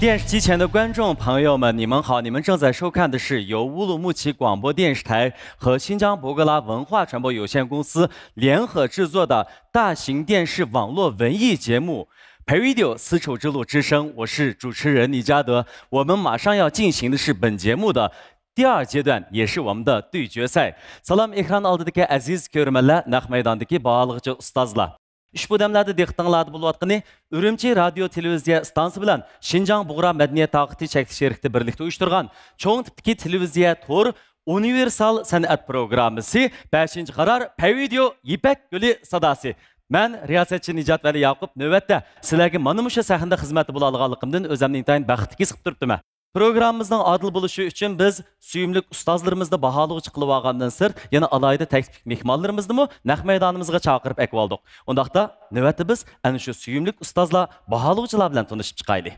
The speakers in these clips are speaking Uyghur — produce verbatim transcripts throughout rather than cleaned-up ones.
电视机前的观众朋友们，你们好！你们正在收看的是由乌鲁木齐广播电视台和新疆博格拉文化传播有限公司联合制作的大型电视网络文艺节目《Payvideo丝绸之路之声》，我是主持人尼加德。我们马上要进行的是本节目的第二阶段，也是我们的对决赛。سالام ئېكران ئالدىدىكى ئەزىز كۆرۈرمەنلەر، نەق مەيداندىكى باھالىغۇچى ئۇستازلار. ئۇشبۇ دەملەردە دىققىتىڭلاردا بولۇۋاتقىنى ئۈرۈمچى رادىيو تېلېۋىزىيە ئىستانسىسى بىلەن شىنجاڭ بۇغرا مەدەنىيەت تارقىتىش چەكلىك شىركىتى بىرلىكتە ئۇيۇشتۇرغان چوڭ تىپتىكى تېلېۋىزىيە تور ئۇنىۋېرسال سەنئەت پروگراممىسى بەشىنچى قارار پەيۋىدېئو يىپەك يولى ساداسى. مەن رىياسەتچى نىجات ۋەلى ياقۇپ نۆۋەتتە سىلەرگە مانا مۇشۇ سەھنىدە خىزمەتتە بولالىغانلىقىمدىن ئۆزەمنى ئىنتايىن بەختلىك ھېس قىلىپ تۇرۇپتىمەن. پروگراممىمىزنىڭ ئادىل بولۇشى ئۈچۈن بىز سۆيۈملۈك ئۇستازلىرىمىزنى باھالىغۇچى قىلىۋالغاندىن سىرت، يەنە ئالاھىدە تەكلىپلىك مېھمانلىرىمىزنىمۇ نەق مەيدانىمىزغا چاقىرىپ ئەكىۋالدۇق. ئۇنداقتا، نۆۋەتتە بىز ئەنە شۇ سۆيۈملۈك ئۇستازلار، باھالىغۇچىلار بىلەن تونۇشۇپ چىقايلى.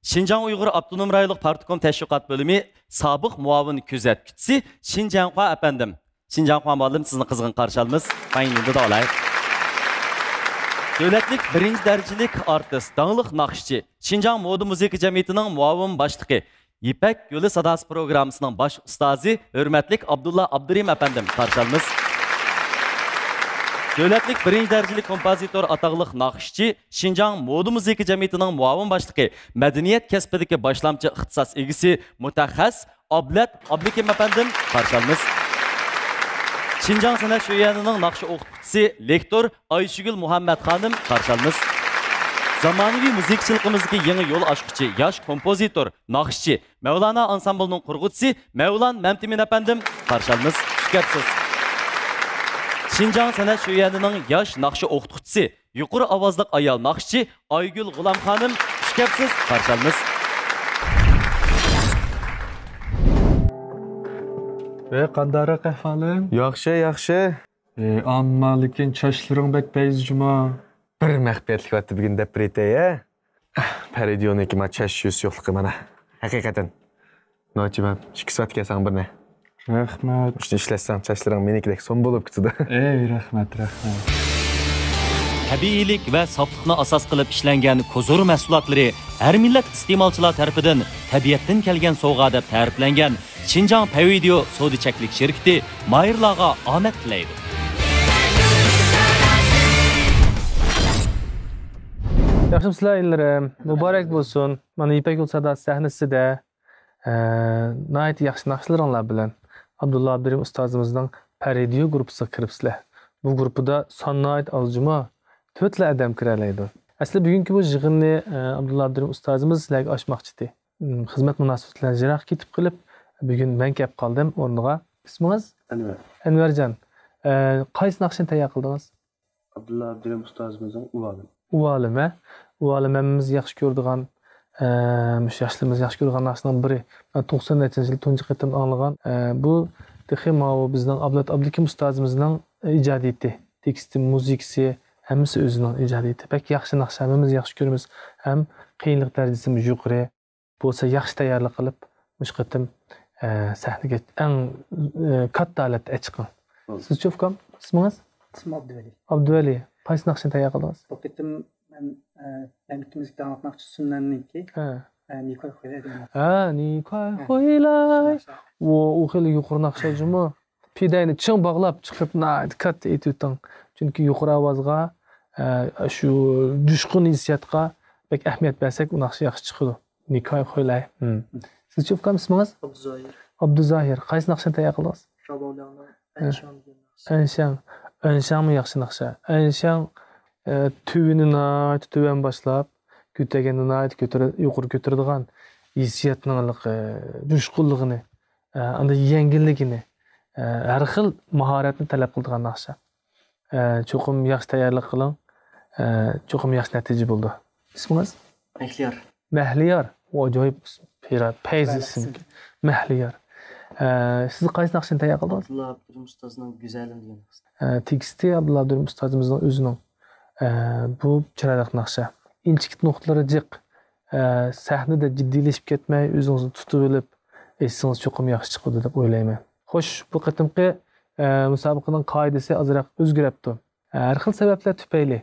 شىنجاڭ ئۇيغۇر ئاپتونوم رايونلۇق پارتكوم تەشۋىقات بۆلۈمى سابىق مۇئاۋىن كۆزەتكۈچىسى شىنجاڭخۇا ئەپەندىم. شىنجاڭخۇا مۇئەللىم، سىزنى قىزغىن قارشى ئالىمىز. دۆلەتلىك بىرىنچى دەرىجىلىك ئارتىس، داڭلىق ناخشىچى، شىنجاڭ مودا مۇزىكا جەمئىيىتىنىڭ مۇئاۋىن باشلىقى، يىپەك يولى ساداسى پروگراممىسىنىڭ باش ئۇستازى، ھۆرمەتلىك ئابدۇللا ئابدۇرېھىم ئەپەندىم، قارشى ئالىمىز. دۆلەتلىك بىرىنچى دەرىجىلىك كومپوزىتور، ئاتاقلىق ناخشىچى، شىنجاڭ مودا مۇزىكا جەمئىيىتىنىڭ مۇئاۋىن باشلىقى، مەدەنىيەت كەسپىدىكى باشلامچى ئىختىساس ئىگىسى، مۇتەخەسسىس ئابلەت ئابلىكىم ئەپەندىم، قارشى ئالىمىز. شىنجاڭ سەنئەت شۆيۈەنىنىڭ ناخشا ئوقۇتقۇچىسى، لېكتور ئايشۈگۈل مۇھەممەت خانىم، قارشى ئالىمىز. زامانىۋى مۇزىكىچىلىقىمىزدىكى يېڭى يول ئاچقۇچى، ياش كومپوزىتور، ناخشىچى، مەۋلانا ئانسامبىلىنىڭ قۇرغۇچىسى مەۋلان مەمتىمىن ئەپەندىم، قارشى ئالىمىز. خۇش كەپسىز. شىنجاڭ سەنئەت شۆيۈەنىنىڭ ياش ناخشا ئوقۇتقۇچىسى، يۇقىرى ئاۋازلىق ئايال ناخشىچى ئايگۈل غۇلام خانىم، خۇش كەپسىز، قارشى ئالىمىز. ۋەي، قانداقراق ئەھۋالىڭ؟ ياخشى، ياخشى. ئى، ئەمما لېكىن چاچلىرىڭ بەك پەيزى جۇما. بىر مەخپىيەتلىك ۋەتتى بۈگۈن دەپ بېرىتەي، ھە؟ پەرىدىيونىڭكى ما چاچ يۈز يوقلۇقى مانا. ھەقىقەتەن. نوچى مەم، ئىككى سائەتكە ساڭا بىرنى. رەھمەت. شۇنى ئىشلەتسەڭ، چاچلىرىڭ مېنىڭكىدەك سومبۇلۇپ كېتىدۇ. ئەي، رەھمەت، رەھمەت. تەبىئىيلىك ۋە ساپلىقنى ئاساس قىلىپ ئىشلەنگەن كوزۇر مەھسۇلاتلىرى ھەر مىللەت ئىستېمالچىلار تەرىپىدىن تەبىئەتتىن كەلگەن سوۋغا دەپ تەرىپلەنگەن شىنجاڭ پەيۋىدېئو سودا چەكلىك شىركىتى ماھىرلارغا ئامەت تىلەيدۇ. ياخشىمۇسىلەر ئىنىلىرىم؟ مۇبارەك بولسۇن. مانا يىپەك يول ساداسى سەھنىسىدە، ئە، ناھايىتى ياخشى ناخشىلىرىڭلار بىلەن ئابدۇللا ئابدۇرېھىم ئۇستازىمىزنىڭ پەرىدىيو گۇرۇپپىسىغا كىرىپسىلەر. بۇ گۇرۇپپىدا سان ناھايىتى ئاز جۇما، تۆتلا ئادەم كىرەلەيدۇ. ئەسلى بۈگۈنكى بۇ يىغىننى، ئە، ئابدۇللا ئابدۇرېھىم ئۇستازىمىز سىلەرگە ئاچماقچىدى. م، خىزمەت مۇناسىۋىتى بىلەن يىراق كېتىپ قېلىپ، بۈگۈن مەن كەپ قالدىم ئورنىغا. ئىسمىڭىز؟ ئەنۋەر. ئەنۋەرجان، ئە، قايسى ناخشىنى تەييار قىلدىڭىز؟ ئابدۇللا ئابدۇرېھىم ئۇستازىمىزنىڭ ئۇۋالىم. ئۇۋالىم، ھە؟ ئۇۋالىم ھەممىمىز ياخشى كۆرىدىغان، ئە، مۇشۇ ياشلىرىمىز ياخشى كۆرىدىغان ناخشىنىڭ بىرى. مەن توقسان نەچچىنچى يىل تۇنجى قېتىم ئاڭلىغان. ئە، بۇ تېخى ماۋۇ بىزنىڭ ئابلەت ئابلىكىم ئۇستازىمىزنىڭ ئىجادىيىتى. تېكىستى، مۇزىكىسى، ھەممىسى ئۆزىنىڭ ئىجادىيىتى. بەك ياخشى ناخشا، ھەممىمىز ياخشى كۆرىمىز. ھەم قىيىنلىق دەرىجىسىمۇ يۇقىرى. بولسا ياخشى تەييارلىق قىلىپ، مۇشۇ قېتىم، ئە، سەھنىگە ئەڭ، ئە، كاتتا ھالەتتە چىقىڭ. بولدى. سىزچۇ ئۇكام، ئىسمىڭىز؟ ئىسمىم ئابدۇۋەلى. ئابدۇۋەلى، قايسى ناخشىنى تەييار قىلدىڭىز؟ بۇ قېتىم مەن، ئە، مەملىكىتىمىزدىكى داڭلىق ناخشىچى سۈننەننىڭكى، ھە. ئە، نىكاي خويلاي دېگەن ناخشا. ھە، نىكاي خويلاي. شۇ ناخشا. ۋو، ئۇ خېلى يۇقىرى ناخشا جۇمۇ. پېدەينى چىڭ باغلاپ چىقىپ، ناھايىتى كاتتا ئېيتىۋېتىڭ. چۈنكى يۇقىرى ئاۋازغا، ئە، شۇ جۇشقۇن ھېسسىياتقا بەك ئەھمىيەت بەرسەك، ئۇ ناخشا ياخشى چىقىدۇ. نىكاي خويلاي. ھىم. سىزچۇ ئۇكام ئىسمىڭىز؟ ئابدۇزاھىر. ئابدۇزاھىر. قايسى ناخشىنى تەييار قىلدىڭىز؟ شاۋلياڭنىڭ ھە. ئەنشاڭ دېگەن ناخشىسى. ئەنشاڭ. ئەنشاڭمۇ ياخشى ناخشا. ئەنشاڭ، ئە، تۆۋىنى ناھايىتى تۆۋەن باشلاپ، كۆتەرگەندە ناھايىتى كۆتۈرە-، يۇقىرى كۆتۈرىدىغان ھېسسىياتنىڭ ھېلىقى جۇشقۇنلۇقىنى، ئە، ئاندىن يەڭگىللىكىنى، ئە، ھەر خىل ماھارەتنى تەلەپ قىلىدىغان ناخشا. ئە، چوقۇم ياخشى تەييارلىق قىلىڭ. ئە، چوقۇم ياخشى نەتىجە بولىدۇ. ئىسمىڭىز؟ مەھلىيار. مەھلىيار. ئۇ ئاجايىپ ئىسىم. پەيز ئىسىم. مەھلىيار. ئە، سىز قايسى ناخشىنى تەييار قىلدىڭىز؟ ئابدۇللا ئابدۇرېھىم ئۇستازنىڭ گۈزەلىم دېگەن ناخشىسى. ئە، تېكىستى ئابدۇللا ئابدۇرېھىم ئۇستازىمىزنىڭ ئۆزىنىڭ. ئە، بۇ چىرايلىق ناخشا. ئىنچىكە نۇقتىلىرى جىق. ئە، سەھنىدە جىددىيلىشىپ كەتمەي، ئۆزىڭىزنى تۇتۇۋېلىپ ئېيتسىڭىز چوقۇم ياخشى چىقىدۇ دەپ ئويلايمەن. خوش، بۇ قېتىمقى، ئە، مۇسابىقىنىڭ قائىدىسى ئازراق ئۆزگىرەپتۇ. ئە، ھەر خىل سەۋەبلەر تۈپەيلى،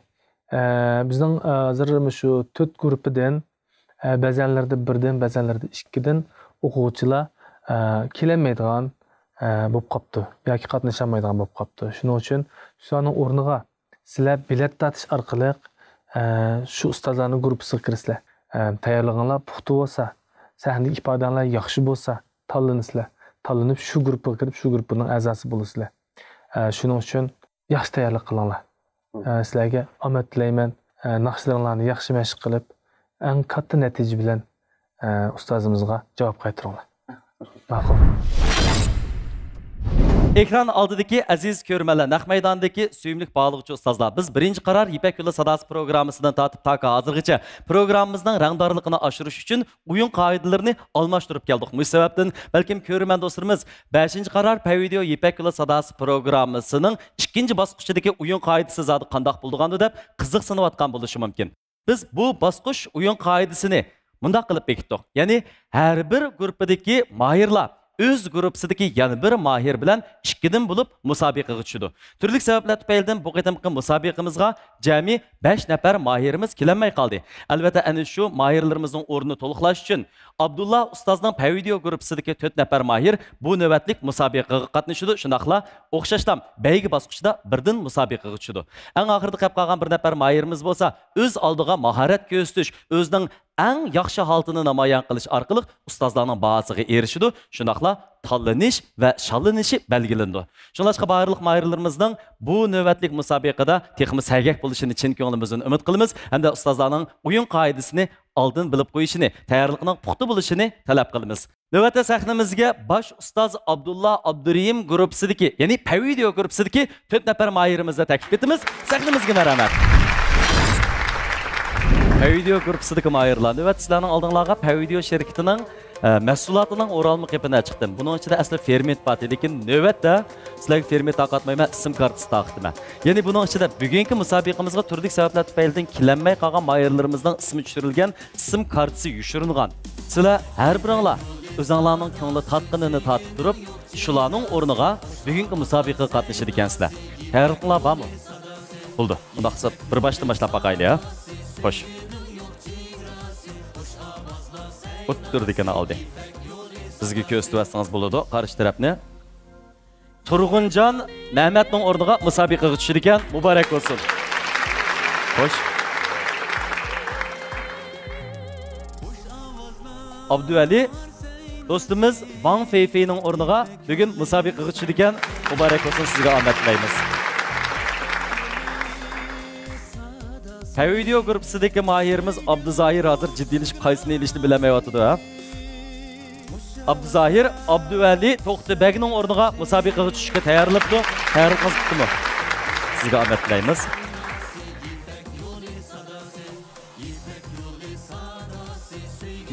ئە، بىزنىڭ، ئە، ھازىر مۇشۇ تۆت گۇرۇپپىدىن، ئە، بەزەنلىرىدە بىردىن، بەزەنلىرىدە ئىككىدىن ئوقۇغۇچىلار، ئە، كېلەلمەيدىغان، ئە، بولۇپ قاپتۇ ياكى قاتنىشالمايدىغان بولۇپ قاپتۇ. شۇنىڭ ئۈچۈن شۇلارنىڭ ئورنىغا سىلەر بېلەت تارتىش ئارقىلىق، ئە، شۇ ئۇستازلارنىڭ گۇرۇپپىسىغا كىرىسىلەر. ئە، تەييارلىقىڭلار پۇختا بولسا، سەھنىدىكى ئىپادەڭلار ياخشى بولسا، تاللىنىسىلەر. تاللىنىپ شۇ گۇرۇپپىغا كىرىپ، شۇ گۇرۇپپىنىڭ ئەزاسى بولىسىلەر. ئە، شۇنىڭ ئۈچۈن ياخشى تەييارلىق قىلىڭلار. ئە، سىلەرگە ئامەت تىلەيمەن. ئە، ناخشىلىرىڭلارنى ياخشى مەشىق قىلىپ، ئەڭ كاتتا نەتىجە بىلەن، ئە، ئۇستازىمىزغا جاۋاب قايتۇرۇڭلار. ماقۇل. ئېكران ئالدىدىكى ئەزىز كۆرۈرمەنلەر، نەق مەيداندىكى سۆيۈملۈك باغلىغۇچى ئۇستازلار، بىز بىرىنچى قارار يىپەك يولى ساداسى پروگراممىسىدىن تارتىپ تاكا ھازىرغىچە پروگراممىمىزنىڭ رەڭدارلىقىنى ئاشۇرۇش ئۈچۈن ئويۇن قائىدىلىرىنى ئالماشتۇرۇپ كەلدۇق. مۇشۇ سەۋەبتىن بەلكىم كۆرۈرمەن دوستلىرىمىز بەشىنچى قارار پەيۋىدىيو يىپەك يولى ساداسى پروگراممىسىنىڭ ئىككىنچى باسقۇچىدىكى ئويۇن قائىدىسى زادى قانداق بولىدىغاندۇ دەپ قىزىقسىنىۋاتقان بولۇشى مۇمكىن. بىز بۇ باسقۇچ ئويۇن قائىدىسىنى مۇنداق قىلىپ بېكىتتۇق. يەنى ھەر بىر گۇرۇپپىدىكى ماھىرلار ئۆز گۇرۇپپىسىدىكى يەنە بىر ماھىر بىلەن ئىككىدىن بولۇپ مۇسابىقىگە چۈشىدۇ. تۈرلۈك سەۋەبلەر تۈپەيلىدىن بۇ قېتىمقى مۇسابىقىمىزغا جەمئىي بەش نەپەر ماھىرىمىز كېلەلمەي قالدى. ئەلۋەتتە، ئەنە شۇ ماھىرلىرىمىزنىڭ ئورنىنى تولۇقلاش ئۈچۈن ئابدۇللا ئۇستازنىڭ پەيۋىدىيو گۇرۇپپىسىدىكى تۆت نەپەر ماھىر بۇ نۆۋەتلىك مۇسابىقىگە قاتنىشىدۇ. شۇنداقلا ئوخشاشلا بەيگە باسقۇچىدا بىردىن مۇسابىقىگە چۈشىدۇ. ئەڭ ئاخىرىدا قېلىپ قالغان بىر نەپەر ماھىرىمىز بولسا ئۆز ئالدىغا ماھارەت كۆرسىتىش، ئۆزىنىڭ ئەڭ ياخشى ھالىتىنى نامايان قىلىش ئارقىلىق ئۇستازلارنىڭ باھاسىغا ئېرىشىدۇ، شۇنداقلا تاللىنىش ۋە شاللىنىشى بەلگىلىنىدۇ. شۇڭلاشقا بارلىق ماھىرلىرىمىزنىڭ بۇ نۆۋەتلىك مۇسابىقىدە تېخىمۇ سەگەك بولۇشىنى چىن كۆڭلىمىزدىن ئۈمىد قىلىمىز ھەمدە ئۇستازلارنىڭ ئويۇن قائىدىسىنى ئالدىن بىلىپ قويۇشىنى، تەييارلىقنىڭ پۇختا بولۇشىنى تەلەپ قىلىمىز. نۆۋەتتە سەھنىمىزگە باش ئۇستاز ئابدۇللا ئابدۇرېھىم گۇرۇپپىسىدىكى، يەنى پەيۋىدىيو گۇرۇپپىسىدىكى تۆت نەپەر ماھىرىمىزنى تەكلىپ ئېتىمىز. سەھنىمىزگە مەرھەمەت. پەيۋىدىيو گۇرۇپپىسىدىكى ماھىرلار، نۆۋەتتە سىلەرنىڭ ئالدىڭلارغا پەيۋىدىيو شىركىتىنىڭ، ئە، مەھسۇلاتىنىڭ ئورالما قېپىنى ئەچىقتىم. بۇنىڭ ئىچىدە ئەسلى فېرمېنت بار، لېكىن نۆۋەتتە سىلەرگە فېرمېنت تارقاتمايمەن، ئىسىم كارتىسى تارقىتىمەن. يەنى بۇنىڭ ئىچىدە بۈگۈنكى مۇسابىقىمىزغا تۈرلۈك سەۋەبلەر تۈپەيلىدىن كېلەلمەي قالغان ماھىرلىرىمىزنىڭ ئىسمى چۈشۈرۈلگەن ئىسىم كارتىسى يوشۇرۇنغان. سىلەر ھەر بىرىڭلار ئۆزۈڭلارنىڭ كۆڭلى تارتقىنىنى تارتىپ تۇرۇپ، شۇلارنىڭ ئورنىغا بۈگۈنكى مۇسابىقىگە قاتنىشىدىكەنسىلەر. تەييارلىقىڭلار بارمۇ؟ بولدى. ئۇنداق قىلسا بىر باشتىن باشلاپ باقايلى، ھە؟ خوش. ئوتتۇرىدىكىنى ئالدى. بىزگە كۆرسىتىۋەتسىڭىز بولىدۇ، قارشى تەرەپنى. تۇرغۇنجان مەمەتنىڭ ئورنىغا مۇسابىقىگە چۈشىدىكەن. مۇبارەك بولسۇن. خوش. ئابدۇۋەلى دوستىمىز ۋاڭ فېيفېينىڭ ئورنىغا بۈگۈن مۇسابىقىگە چۈشىدىكەن. مۇبارەك بولسۇن، سىزگە ئامەت تىلەيمىز. پەيۋىدىيو گۇرۇپپىسىدىكى ماھىرىمىز ئابدۇزاھىر ھازىر جىددىيلىشىپ قايسىنى ئېلىشنى بىلەلمەيۋاتىدۇ، ھە؟ ئابدۇزاھىر ئابدۇۋەلى توختىبەگنىڭ ئورنىغا مۇسابىقىگە چۈشۈشكە تەييارلىنىپتۇ. تەييارلىقىڭىز پۈتتىمۇ؟ سىزگە ئامەت تىلەيمىز.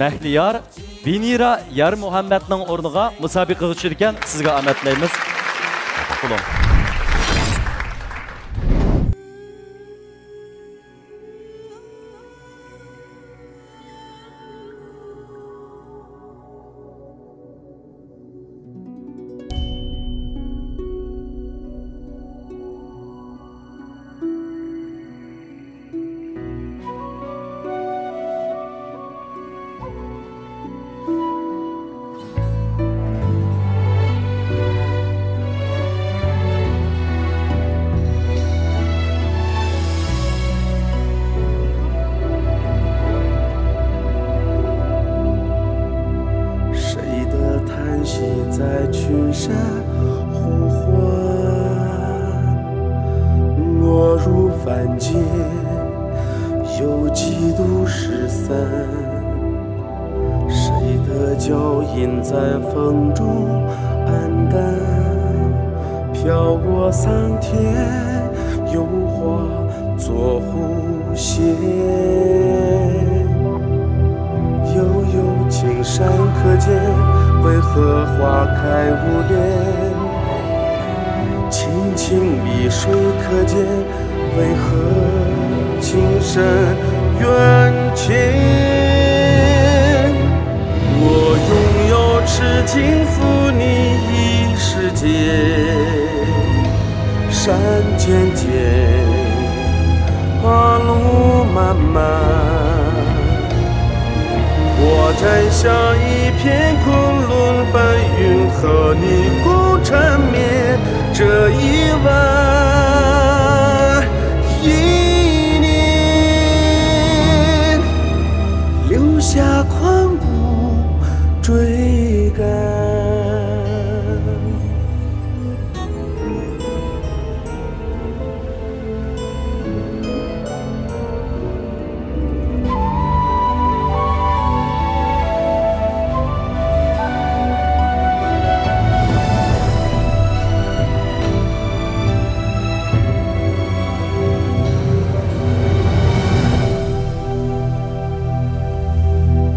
مەھلىيار ۋېنېرا يارمۇھەممەتنىڭ ئورنىغا مۇسابىقىگە چۈشىدىكەن. سىزگە ئامەت تىلەيمىز. قۇتلۇق بولۇڭ.谁的叹息在群山呼唤？我入凡间，又几度失散？谁的脚印在风中暗淡？飘过桑田，又化 作弧线。悠悠青山可见，为何花开无莲？清清碧水可见，为何情深缘浅？我拥有痴情负你一世间。 山间间，啊，路漫漫，摘下一片昆仑白云，和你共缠绵这一晚。一念留下狂舞追赶。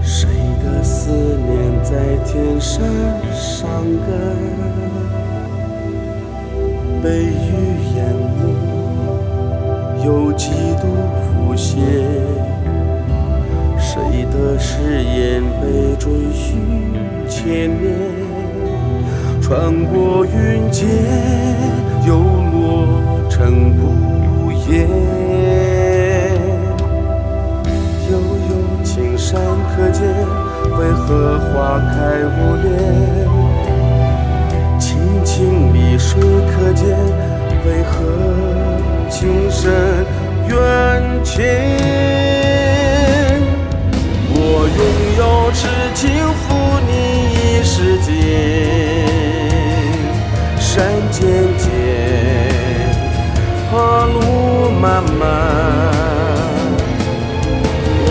谁的思念在天山上根？ 被雨淹没，又几度浮现？谁的誓言被追寻千年？穿过云间，又落成孤雁。悠悠青山可见， 为何花开无莲？青青绿水可见，为何情深缘浅？我拥有痴情负你一世间，山间间，花路漫漫。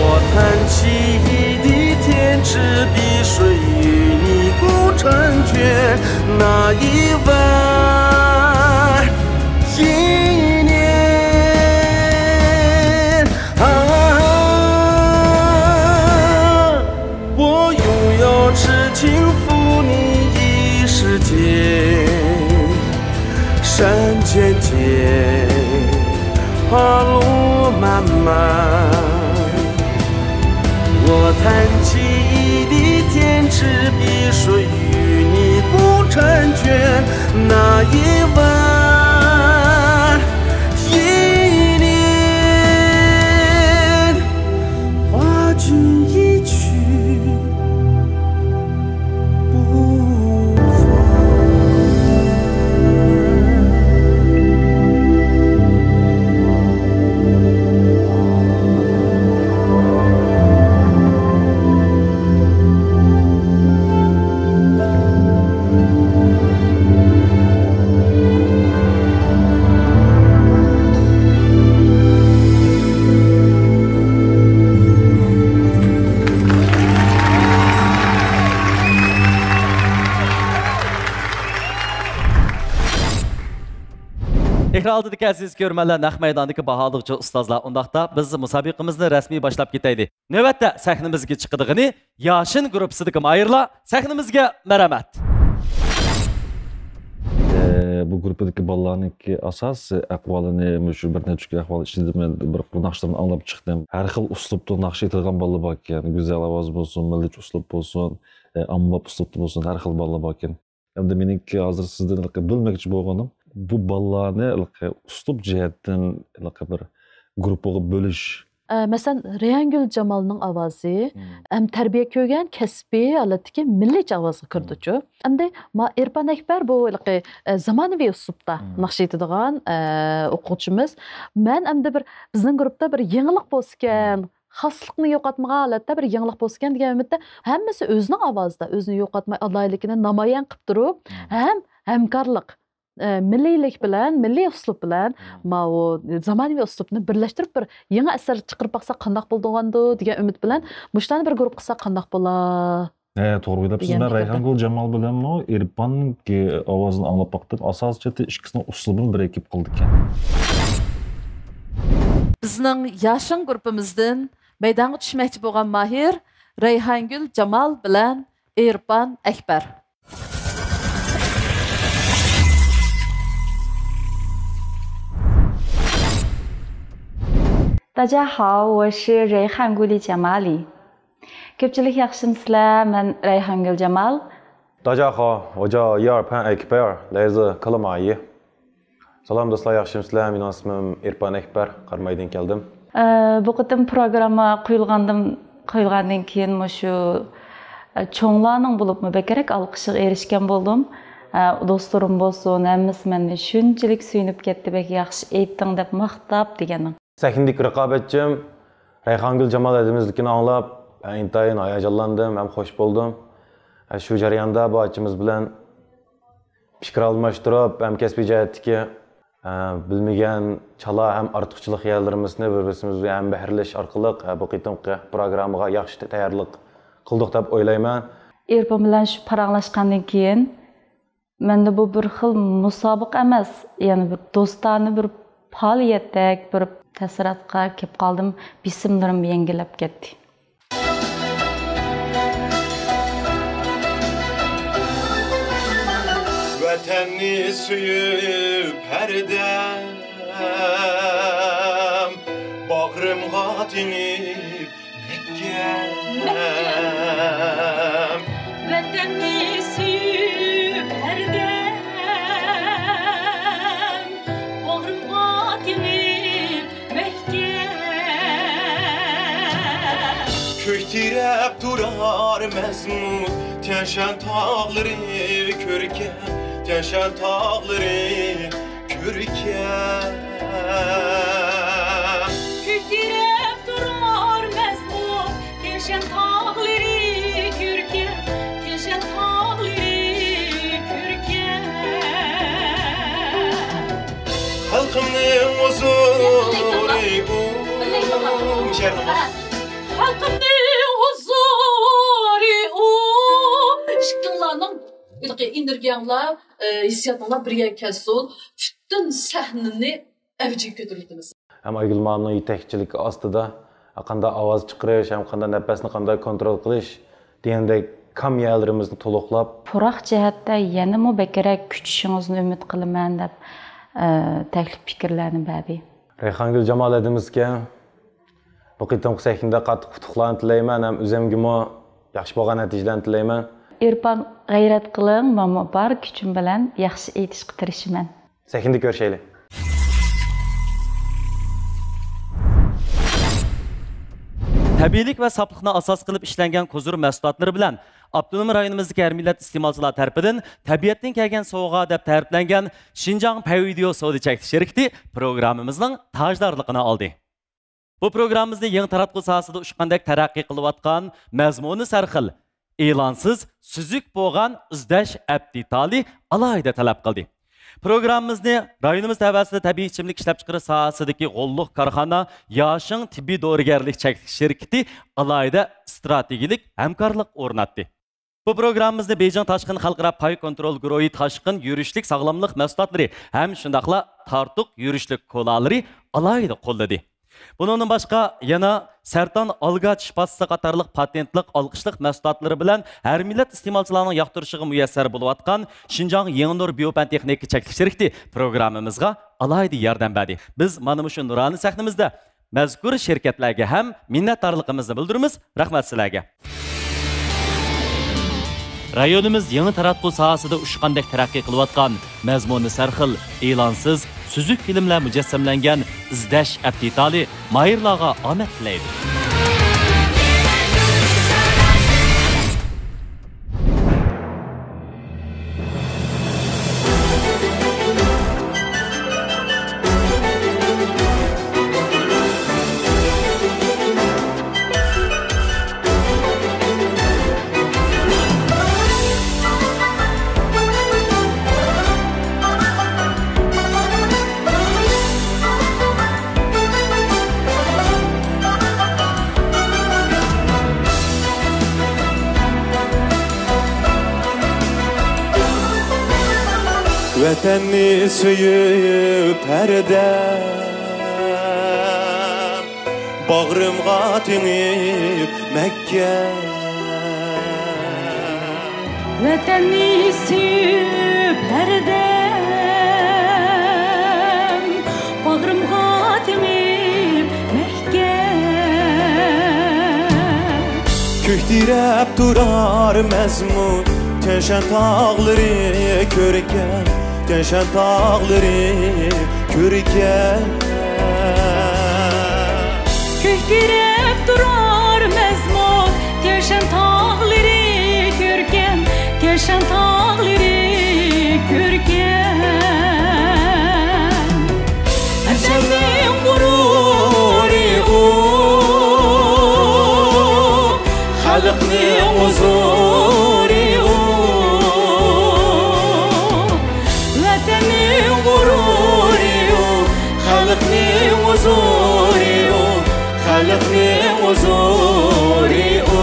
我弹起一滴天池碧水，与你共婵娟那一晚。一念啊，我拥有痴情负你一世间。 山间间，花路漫漫。我弹起一滴天池碧水，与你共婵娟那一晚。一念花君一去 ئېكران ئالدىدىكى ئەزىز كۆرۈرمەنلەر، نەق مەيداندىكى باھالىغۇچى ئۇستازلار، ئۇنداقتا بىز مۇسابىقىمىزنى رەسمىي باشلاپ كېتەيلى. نۆۋەتتە سەھنىمىزگە چىقىدىغىنى ياشىن گۇرۇپپىسىدىكى ماھىرلار. سەھنىمىزگە مەرھەمەت. ئە، بۇ گۇرۇپپىدىكى بالىلارنىڭكى ئاساسىي ئەھۋالىنى، مۇشۇ بىر نەچچە كۈن ئەھۋال ئىچىدە مەن بىر ناخشىلارنى ئاڭلاپ چىقتىم. ھەر خىل ئۇسلۇبتا ناخشا ئېيتىدىغان بالىلار باركەن. گۈزەل ئاۋاز بولسۇن، مىللىي ئۇسلۇب بولسۇن، ئە، ئاممىۋى ئۇسلۇبتا بولسۇن، ھەر خىل بالىلار باركەن. ئەمدى مېنىڭكى ھازىر سىزدىن ھېلىقى بىلمەكچى بولغىنىم، بۇ بالىلارنى ھېلىقى ئۇسلۇب جەھەتتىن ھېلىقى بىر گۇرۇپپىغا بۆلۈش. ئە، مەسىلەن، رەيھانگۈل جامالنىڭ ئاۋازى، مم، ھەم تەربىيە كۆرگەن كەسپىي ھالەتتىكى مىللىيچە ئاۋازغا كىرىدۇچۇ. مم. ئەمدى ما ئېرپان ئەكبەر بۇ ھېلىقى، ئە، زامانىۋى ئۇسلۇبتا، مم، ناخشا ئېيتىدىغان، ئە، ئوقۇغۇچىمىز. مەن ئەمدى بىر بىزنىڭ گۇرۇپپىدا بىر يېڭىلىق بولسىكەن، مم، خاسلىقنى يوقاتمىغان ھالەتتە بىر يېڭىلىق بولسىكەن دېگەن ئۈمىدتە، ھەممىسى ئۆزىنىڭ ئاۋازىدا ئۆزىنى يوقاتماي، ئالاھىدىلىكىنى نامايان قىلىپ تۇرۇپ، مم، ھەم ھەمكارلىق، ئە، مىللىيلىك بىلەن، مىللىي ئۇسلۇب بىلەن، مم، ماۋۇ زامانىۋى ئۇسلۇبنى بىرلەشتۈرۈپ، بىر يېڭى ئەسەر چىقىرىپ باقساق قانداق بولىدىغاندۇ دېگەن ئۈمىد بىلەن، مۇشۇلارنى بىر گۇرۇپپا قىلساق قانداق بولا؟ ھە، توغرا ئويلاپسىز. دېگەن مەن پىكىردە. رەيھانگۈل جامال بىلەنمۇ ئېرپاننىڭكى ئاۋازىنى ئاڭلاپ باقتىم. ئاساسىي جەھەتتە ئىككىسىنىڭ ئۇسلۇبىنى بىر ئېكىپ قىلىدىكەن. بىزنىڭ ياشىن گۇرۇپپىمىزدىن مەيدانغا چۈشمەكچى بولغان ماھىر رەيھانگۈل جامال بىلەن ئېرپان ئەكبەر. 大家好，我是 رەيھانگۈل جامال. كۆپچىلىك ياخشىمۇسىلەر؟ مەن رەيھانگۈل جامال. 大家好，我叫伊尔潘埃克贝尔，来自克拉玛依。سالام دوستلار، ياخشىمۇسىلەر؟ مېنىڭ ئىسمىم ئېرپان ئەكبەر، قارامايدىن كەلدىم. ئە، بۇ قېتىم پروگرامما قويۇلغاندىن قويۇلغاندىن كېيىن مۇشۇ، ئە، چوڭلارنىڭ بولۇپمۇ بەكرەك ئالقىشىغا ئېرىشكەن بولدۇم. ئە، دوستلىرىم بولسۇن، ھەممىسى مەندىن شۇنچىلىك سۆيۈنۈپ كەتتى، «بەك ياخشى ئېيتتىڭ» دەپ ماختاپ دېگەننىڭ. سەھنىدىكى رىقابەتچىم رەيھانگۈل جامال ھەدىمىزنىڭكىنى ئاڭلاپ، ئىنتايىن ھاياجانلاندىم ھەم خوش بولدۇم. شۇ جەرياندا بۇ ئاچىمىز بىلەن پىكىر ئالماشتۇرۇپ، ھەم كەسپىي جەھەتتىكى، بىلمىگەن چالا ھەم ئارتۇقچىلىق يەرلىرىمىزنى بىر-بىرىمىز بىلەن ھەمبەھىرلىشىش ئارقىلىق، بۇ قېتىمقى پروگراممىغا ياخشى تەييارلىق قىلدۇق دەپ ئويلايمەن. ئېرپان بىلەن شۇ پاراڭلاشقاندىن كېيىن، مەندە بۇ بىر خىل مۇسابىقە ئەمەس، يەنى بىر دوستانە بىر پائالىيەتتەك بىر تەسىراتقا كېلىپ قالدىم. بېسىملىرىم يەڭگىللەپ كەتتى. ۋەتەننى سۆيۈپ ھەردەم، باغرىمغا تېڭىپ مەھكەم. ۋەتەننى سۆيۈپ ھەردەم، باغرىمغا تېڭىپ مەھكەم. كۆك تىرەپ تۇرار مەزمۇت، تيەنشان تاغلىرى كۆركەم، تيەنشان تاغلىرى كۆركەم. كۆك تىرەپ تۇرار مەزمۇت، تيەنشان تاغلىرى كۆركەم، تيەنشان تاغلىرى كۆركەم. خەلقىمنىڭ ھۇزۇرى ئۇ. خەلقىمنىڭ ھۇزۇرى ئۇ. ئىككىڭلارنىڭ ھېلىقى ئېنېرگىيەڭلار، ئە، ھېسسىياتىڭلار بىر يەرگە كەلسۇن، پۈتۈن سەھنىنى ئەۋجىگە كۆتۈرۈۋېتىمىز. ھەم ئايگۈل مامنىڭ يېتەكچىلىكى ئاستىدا قانداق ئاۋاز چىقىرىش، ھەم قانداق نەپەسنى قانداق كونترول قىلىش دېگەندەك كام يەرلىرىمىزنى تولۇقلاپ. پۇراق جەھەتتە يەنىمۇ بەكرەك كۈچىشىڭىزنى ئۈمىد قىلىمەن دەپ، ئە، تەكلىپ پىكىرلەرنى بەردى. رەيھانگۈل جامال ھەدىمىزگە بۇ قېتىمقى سەھنىدە قاتتىق ئۇتۇقلارنى تىلەيمەن ھەم ئۆزۈمگىمۇ ياخشى بولغان نەتىجىلەرنى تىلەيمەن. ئېرپان، غەيرەت قىلىڭ، مەنمۇ بار كۈچۈم بىلەن ياخشى ئېيتىشقا تىرىشىمەن. سەھنىدە كۆرۈشەيلى. تەبىئىيلىك ۋە ساپلىقنى ئاساس قىلىپ ئىشلەنگەن كوزۇر مەھسۇلاتلىرى بىلەن ئاپتونوم رايونىمىزدىكى ھەر مىللەت ئىستېمالچىلار تەرىپىدىن تەبىئەتتىن كەلگەن سوۋغا دەپ تەرىپلەنگەن شىنجاڭ پەيۋىدېئو سودا چەكلىك شىركىتى پروگراممىمىزنىڭ تاجدارلىقىنى ئالدى. بۇ پروگراممىمىزنى يېڭى تاراتقۇ ساھەسىدە ئۇچقاندەك تەرەققىي قىلىۋاتقان، مەزمۇنى سەرخىل، ئېلانسىز، سۈزۈك بولغان ئىزدەش ئەپ دېتالى ئالاھىدە تەلەپ قىلدى. پروگراممىمىزنى رايونىمىز تەۋەسىدە تەبىئىي ئىچىملىك ئىشلەپچىقىرىش ساھەسىدىكى غوللۇق كارخانا ياشىڭ تېببىي دورىگەرلىك چەكلىك شىركىتى ئالاھىدە ئىستراتېگىيەلىك ھەمكارلىق ئورناتتى. بۇ پروگراممىمىزنى بېيجىڭ تاشقىن خەلقئارا پاي كونترول گۇرۇھى تاشقىن يۈرۈشلۈك ساغلاملىق مەھسۇلاتلىرى ھەم شۇنداقلا تارتۇق يۈرۈشلۈك كولالىرى ئالاھىدە قوللىدى. بۇنىڭدىن باشقا، يەنە سەرتان ئالگاچ شىپاسى قاتارلىق پاتېنتلىق ئالقىشلىق مەھسۇلاتلىرى بىلەن ھەر مىللەت ئىستېمالچىلارنىڭ ياقتۇرۇشىغا مۇيەسسەر بولۇۋاتقان شىنجاڭ يېڭى نۇر بىيو پەن تېخنىكا چەكلىك شىركىتى پروگراممىمىزغا ئالاھىدە ياردەم بەردى. بىز مانا مۇشۇ نۇرانە سەھنىمىزدە مەزكۇر شىركەتلەرگە ھەم مىننەتدارلىقىمىزنى بىلدۈرىمىز. رەھمەت سىلەرگە! رايونىمىز يېڭى تاراتقۇ ساھەسىدە ئۇچقاندەك تەرەققىي قىلىۋاتقان، مەزمۇنى سەرخىل، ئېلانسىز، سۈزۈك فىلىملەر مۇجەسسەملەنگەن ئىزدەش ئەپ دېتالى ماھىرلارغا ئامەت تىلەيدۇ. ۋەتەننى سۆيۈپ ھەردەم، باغرىمغا تېڭىپ مەھكەم. ۋەتەننى سۆيۈپ ھەردەم، باغرىمغا تېڭىپ مەھكەم. كۆك تىرەپ تۇرار مەزمۇت، تيەنشان تاغلىرى كۆركەم، تيەنشان تاغلىرى كۆركەم. كۆك تىرەپ تۇرار مەزمۇت، تەرشەن تاغلىرى كۆركەم، تەرشەن تاغلىرى كۆركەم. ئەجەلنىڭ غۇرۇرى ئۇ، خەلقنىڭ ھۇزۇرى ئۇ. ۋەتەننىڭ غۇرۇرى ئۇ، خەلقنىڭ ھۇزۇرى ئۇ، خەلقنىڭ ھۇزۇرى ئۇ.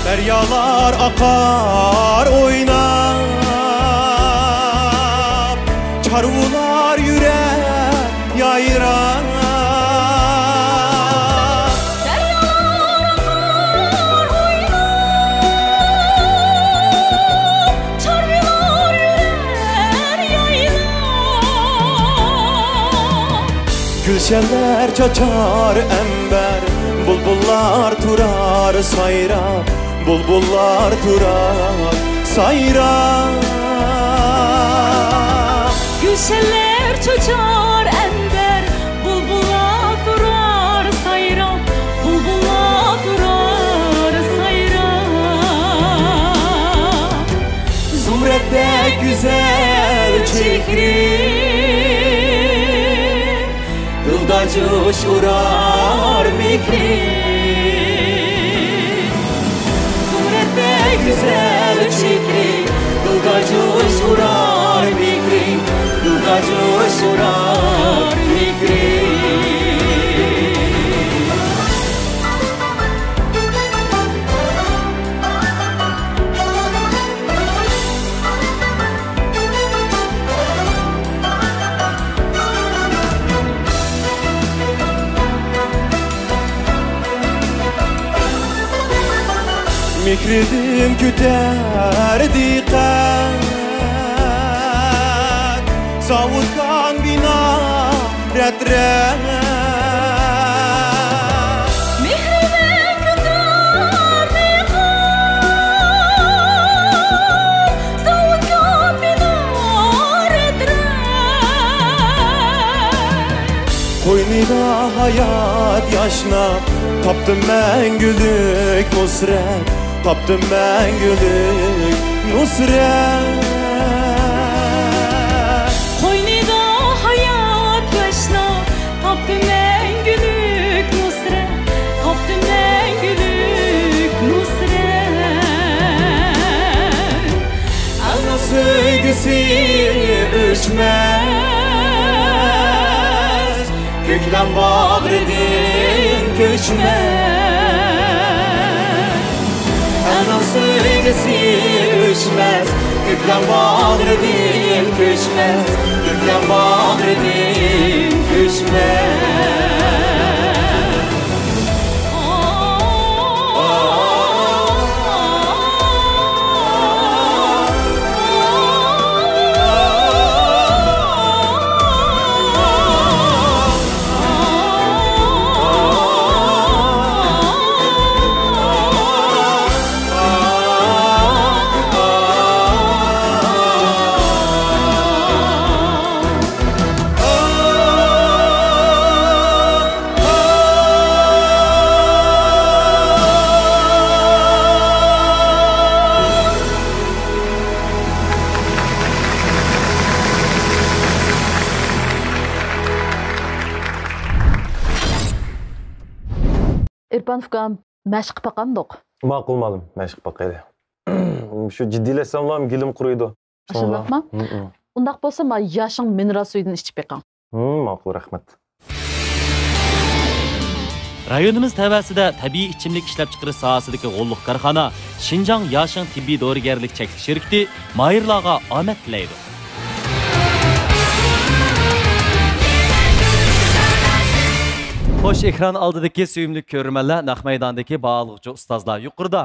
دەريالار ئاقار ئويناپ، چارۋىلار يۈرەر يايراپ. دەريالار ئاقار ئويناپ، چارۋىلار يۈرەر يايلاپ. گۈلشەنلەر چاچار ئەمبەر، بۇلبۇللار تۇرار سايراپ، بۇلبۇللار تۇرار سايراپ. گۈلشەنلەر چاچار ئەمبەر، بۇلبۇللار تۇرار سايراپ، بۇلبۇللار تۇرار سايراپ. زۇمرەتتەك گۈزەل چېھرى، دىلدا جۇش ئۇرار مېھرى. زۇمرەتتەك گۈزەل چېھرى، دىلدا جۇش ئۇرار مېھرى، دىلدا جۇش ئۇرار مېھرى. مېھرىدىن كۆتەر دىققەت، زاۋۇت كان بىنا رەت-رەت. مېھرىدىن كۆتەر مېھىر، زاۋۇت كان بىنا رەت-رەت. قوينىدا ھايات ياشناپ، تاپتىم مەڭگۈلۈك نۇسرەت، تاپتىم مەڭگۈلۈك نۇسرەت. قوينىدا ھايات ياشناپ، تاپتىم مەڭگۈلۈك نۇسرەت، تاپتىم مەڭگۈلۈك نۇسرەت. ئەلنىڭ سۆيگۈسى ئۆچمەس، كۆكلەم باغرىدىن كۆچمەس. ئەلنىڭ سۆيگۈسى ئۆچمەس، كۆكلەم باغرىدىن كۆچمەس، كۆكلەم باغرىدىن كۆچمەس. ئېرپان ئۇكام، مەشىققە پاقامدۇق؟ ماقۇل، مالىم، مەشىققە پاقايلى. شۇ جىددىيلەشسەملا گېلىم قۇرۇيدۇ. شۇنداقمۇ؟ ھم، ھم. ئۇنداق بولسا، ما ياشىڭ مىنېرال سۈيىدىن ئىچىپ بېقىڭ. ھم، ماقۇل، رەھمەت. رايونىمىز تەۋەسىدە تەبىئىي ئىچىملىك ئىشلەپچىقىرىش ساھەسىدىكى غوللۇق كارخانا شىنجاڭ ياشىڭ تېببىي دورىگەرلىك چەكلىك شىركىتى ماھىرلارغا ئامەت تىلەيدۇ. خوش، ئېكران ئالدىدىكى سۆيۈملۈك كۆرۈرمەنلەر، نەق مەيداندىكى باھالىغۇچى ئۇستازلار. يۇقىرىدا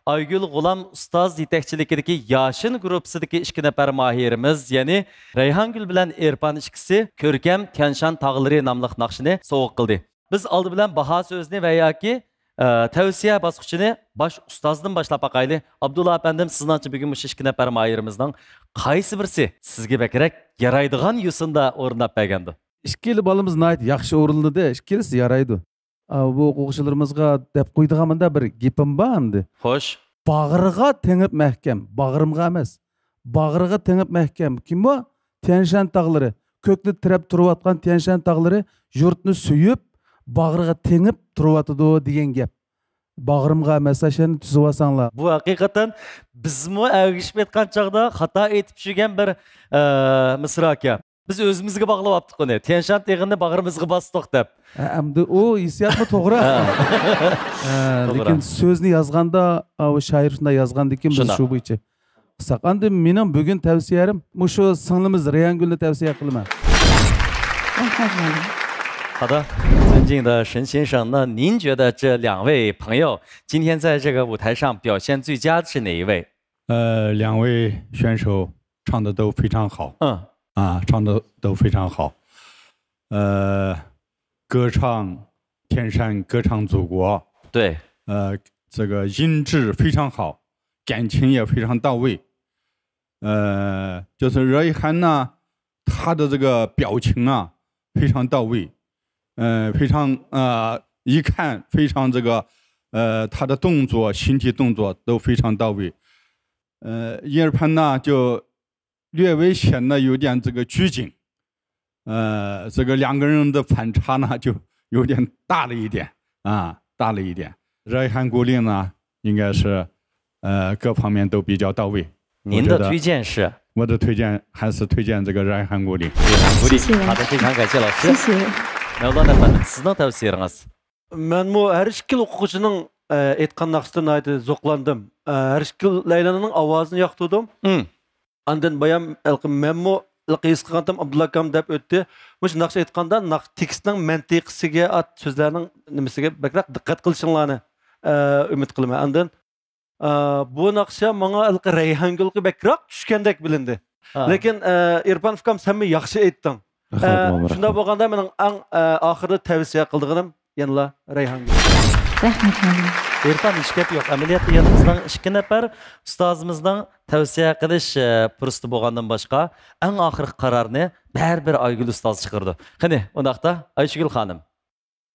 ئايگۈل غۇلام ئۇستاز يېتەكچىلىكىدىكى ياشىن گۇرۇپپىسىدىكى ئىككى نەپەر ماھىرىمىز، يەنى رەيھانگۈل بىلەن ئېرپان ئىككىسى كۆركەم تيەنشان تاغلىرى ناملىق ناخشىنى سوۋغا قىلدى. بىز ئالدى بىلەن باھا سۆزىنى ۋە ياكى، ئە، تەۋسىيە باسقۇچىنى باش ئۇستازدىن باشلاپ باقايلى. ئابدۇللا ئەپەندىم، سىزنىڭچە بۈگۈن مۇشۇ ئىككى نەپەر ماھىرىمىزنىڭ قايسى بىرسى سىزگە بەكرەك يارايدىغان يوسۇندا ئورۇنلاپ بەرگەندۇ؟ ئىككىلا بالىمىز ناھايىتى ياخشى ئورۇنلىدى، ئىككىلىسى يارايدۇ. ئا، بۇ ئوقۇغۇچىلىرىمىزغا دەپ قويىدىغان مۇنداق بىر گېپىم بار ئەمدى. خوش. باغرىغا تېڭىپ مەھكەم، باغرىمغا ئەمەس. باغرىغا تېڭىپ مەھكەم. كىم بۇ؟ تيەنشان تاغلىرى. كۆكنى تىرەپ تۇرۇۋاتقان تيەنشان تاغلىرى يۇرتنى سۆيۈپ، باغرىغا تېڭىپ تۇرۇۋاتىدۇ دېگەن گەپ. باغرىمغا ئەمەس، ئاشۇنى تۈزۈۋالساڭلار. بۇ ھەقىقەتەن بىزمۇ ئەگىشىپ ئېيتقان چاغدا خاتا ئېيتىپ چۈشىگەن بىر، ئە، مىسراكەن. بىز ئۆزىمىزگە باغلاۋاپتۇق ئۇنى. تيەنشان تېغىنى باغرىمىزغا باستۇق دەپ. ھە، ئەمدى ئۇ ھېسسىياتمۇ توغرا. ھە. ھە، توغرا. لېكىن سۆزنى يازغاندا، ئا، ئۇ شائىر شۇنداق يازغاندىكىن بىز شۇنداق. شۇ بويىچە قىلساق. ئەمدى مېنىڭ بۈگۈن تەۋسىيەم مۇشۇ سىڭلىمىز رەيھانگۈلنى تەۋسىيە قىلىمەن. 好的，尊敬的沈先生，那您觉得这两位朋友今天在这个舞台上表现最佳的是哪一位？呃，两位选手唱得都非常好。嗯。啊，唱得都非常好。呃，歌唱天山，歌唱祖国。对。呃，这个音质非常好，感情也非常到位。呃，就是Rayhan呢，他的这个表情啊，非常到位，呃，非常，呃，一看非常这个，呃，他的动作，形体动作都非常到位。呃，叶潘呢，就略微显得有点这个拘谨，呃，这个两个人的反差呢，就有点大了一点啊，大了一点。Rayhan Guli呢，应该是，呃，各方面都比较到位。您的推荐是？我觉得我的推荐还是推荐这个Rayhan Guli。Rayhan Guli。谢谢。好的，非常感谢老师。谢谢。 مەۋلان ئەپەندىم، سىزنىڭ تەۋسىيەڭىز؟ مەنمۇ ھەر ئىككىلا ئوقۇغۇچىنىڭ، ئە، ئېيتقان ناخشىسىدىن ناھايىتى زوقلاندىم. ئە، ھەر ئىككىلەيلەننىڭ ئاۋازىنى ياقتۇردۇم. مم. ئاندىن بايام ھېلىقى مەنمۇ ھېلىقى ھېس قىلغانتىم، ئابدۇللا ئاكام دەپ ئۆتتى. مۇشۇ ناخشا ئېيتقاندا ناخ-، تېكىستنىڭ مەنتىقىسىگە، ئات سۆزلەرنىڭ نېمىسىگە بەكرەك دىققەت قىلىشىڭلارنى، ئە، ئۈمىد قىلىمەن. ئاندىن، ئە، بۇ ناخشا ماڭا ھېلىقى رەيھانگۈلگە بەكرەك چۈشكەندەك بىلىندى. ھە. لېكىن، ئە، ئېرپان ئۇكام، سەنمۇ ياخشى ئېيتتىڭ. رەھمەت، ئە، ماما، شۇنداق رەھمەت. بولغاندا مېنىڭ ئەڭ، ئە، ئاخىرىدا تەۋسىيە قىلىدىغىنىم يەنىلا رەيھانگۈل. رەھمەت، ماما. ئېرپان، ھېچ گەپ يوق. ئەمەلىيەتتە يەنە بىزنىڭ ئىككى نەپەر ئۇستازىمىزنىڭ تەۋسىيە قىلىش، ئە، پۇرسىتى بولغاندىن باشقا، ئەڭ ئاخىرقى قارارنى بەرىبىر ئايگۈل ئۇستاز چىقىرىدۇ. قېنى، ئۇنداقتا، ئايشىگۈل خانىم.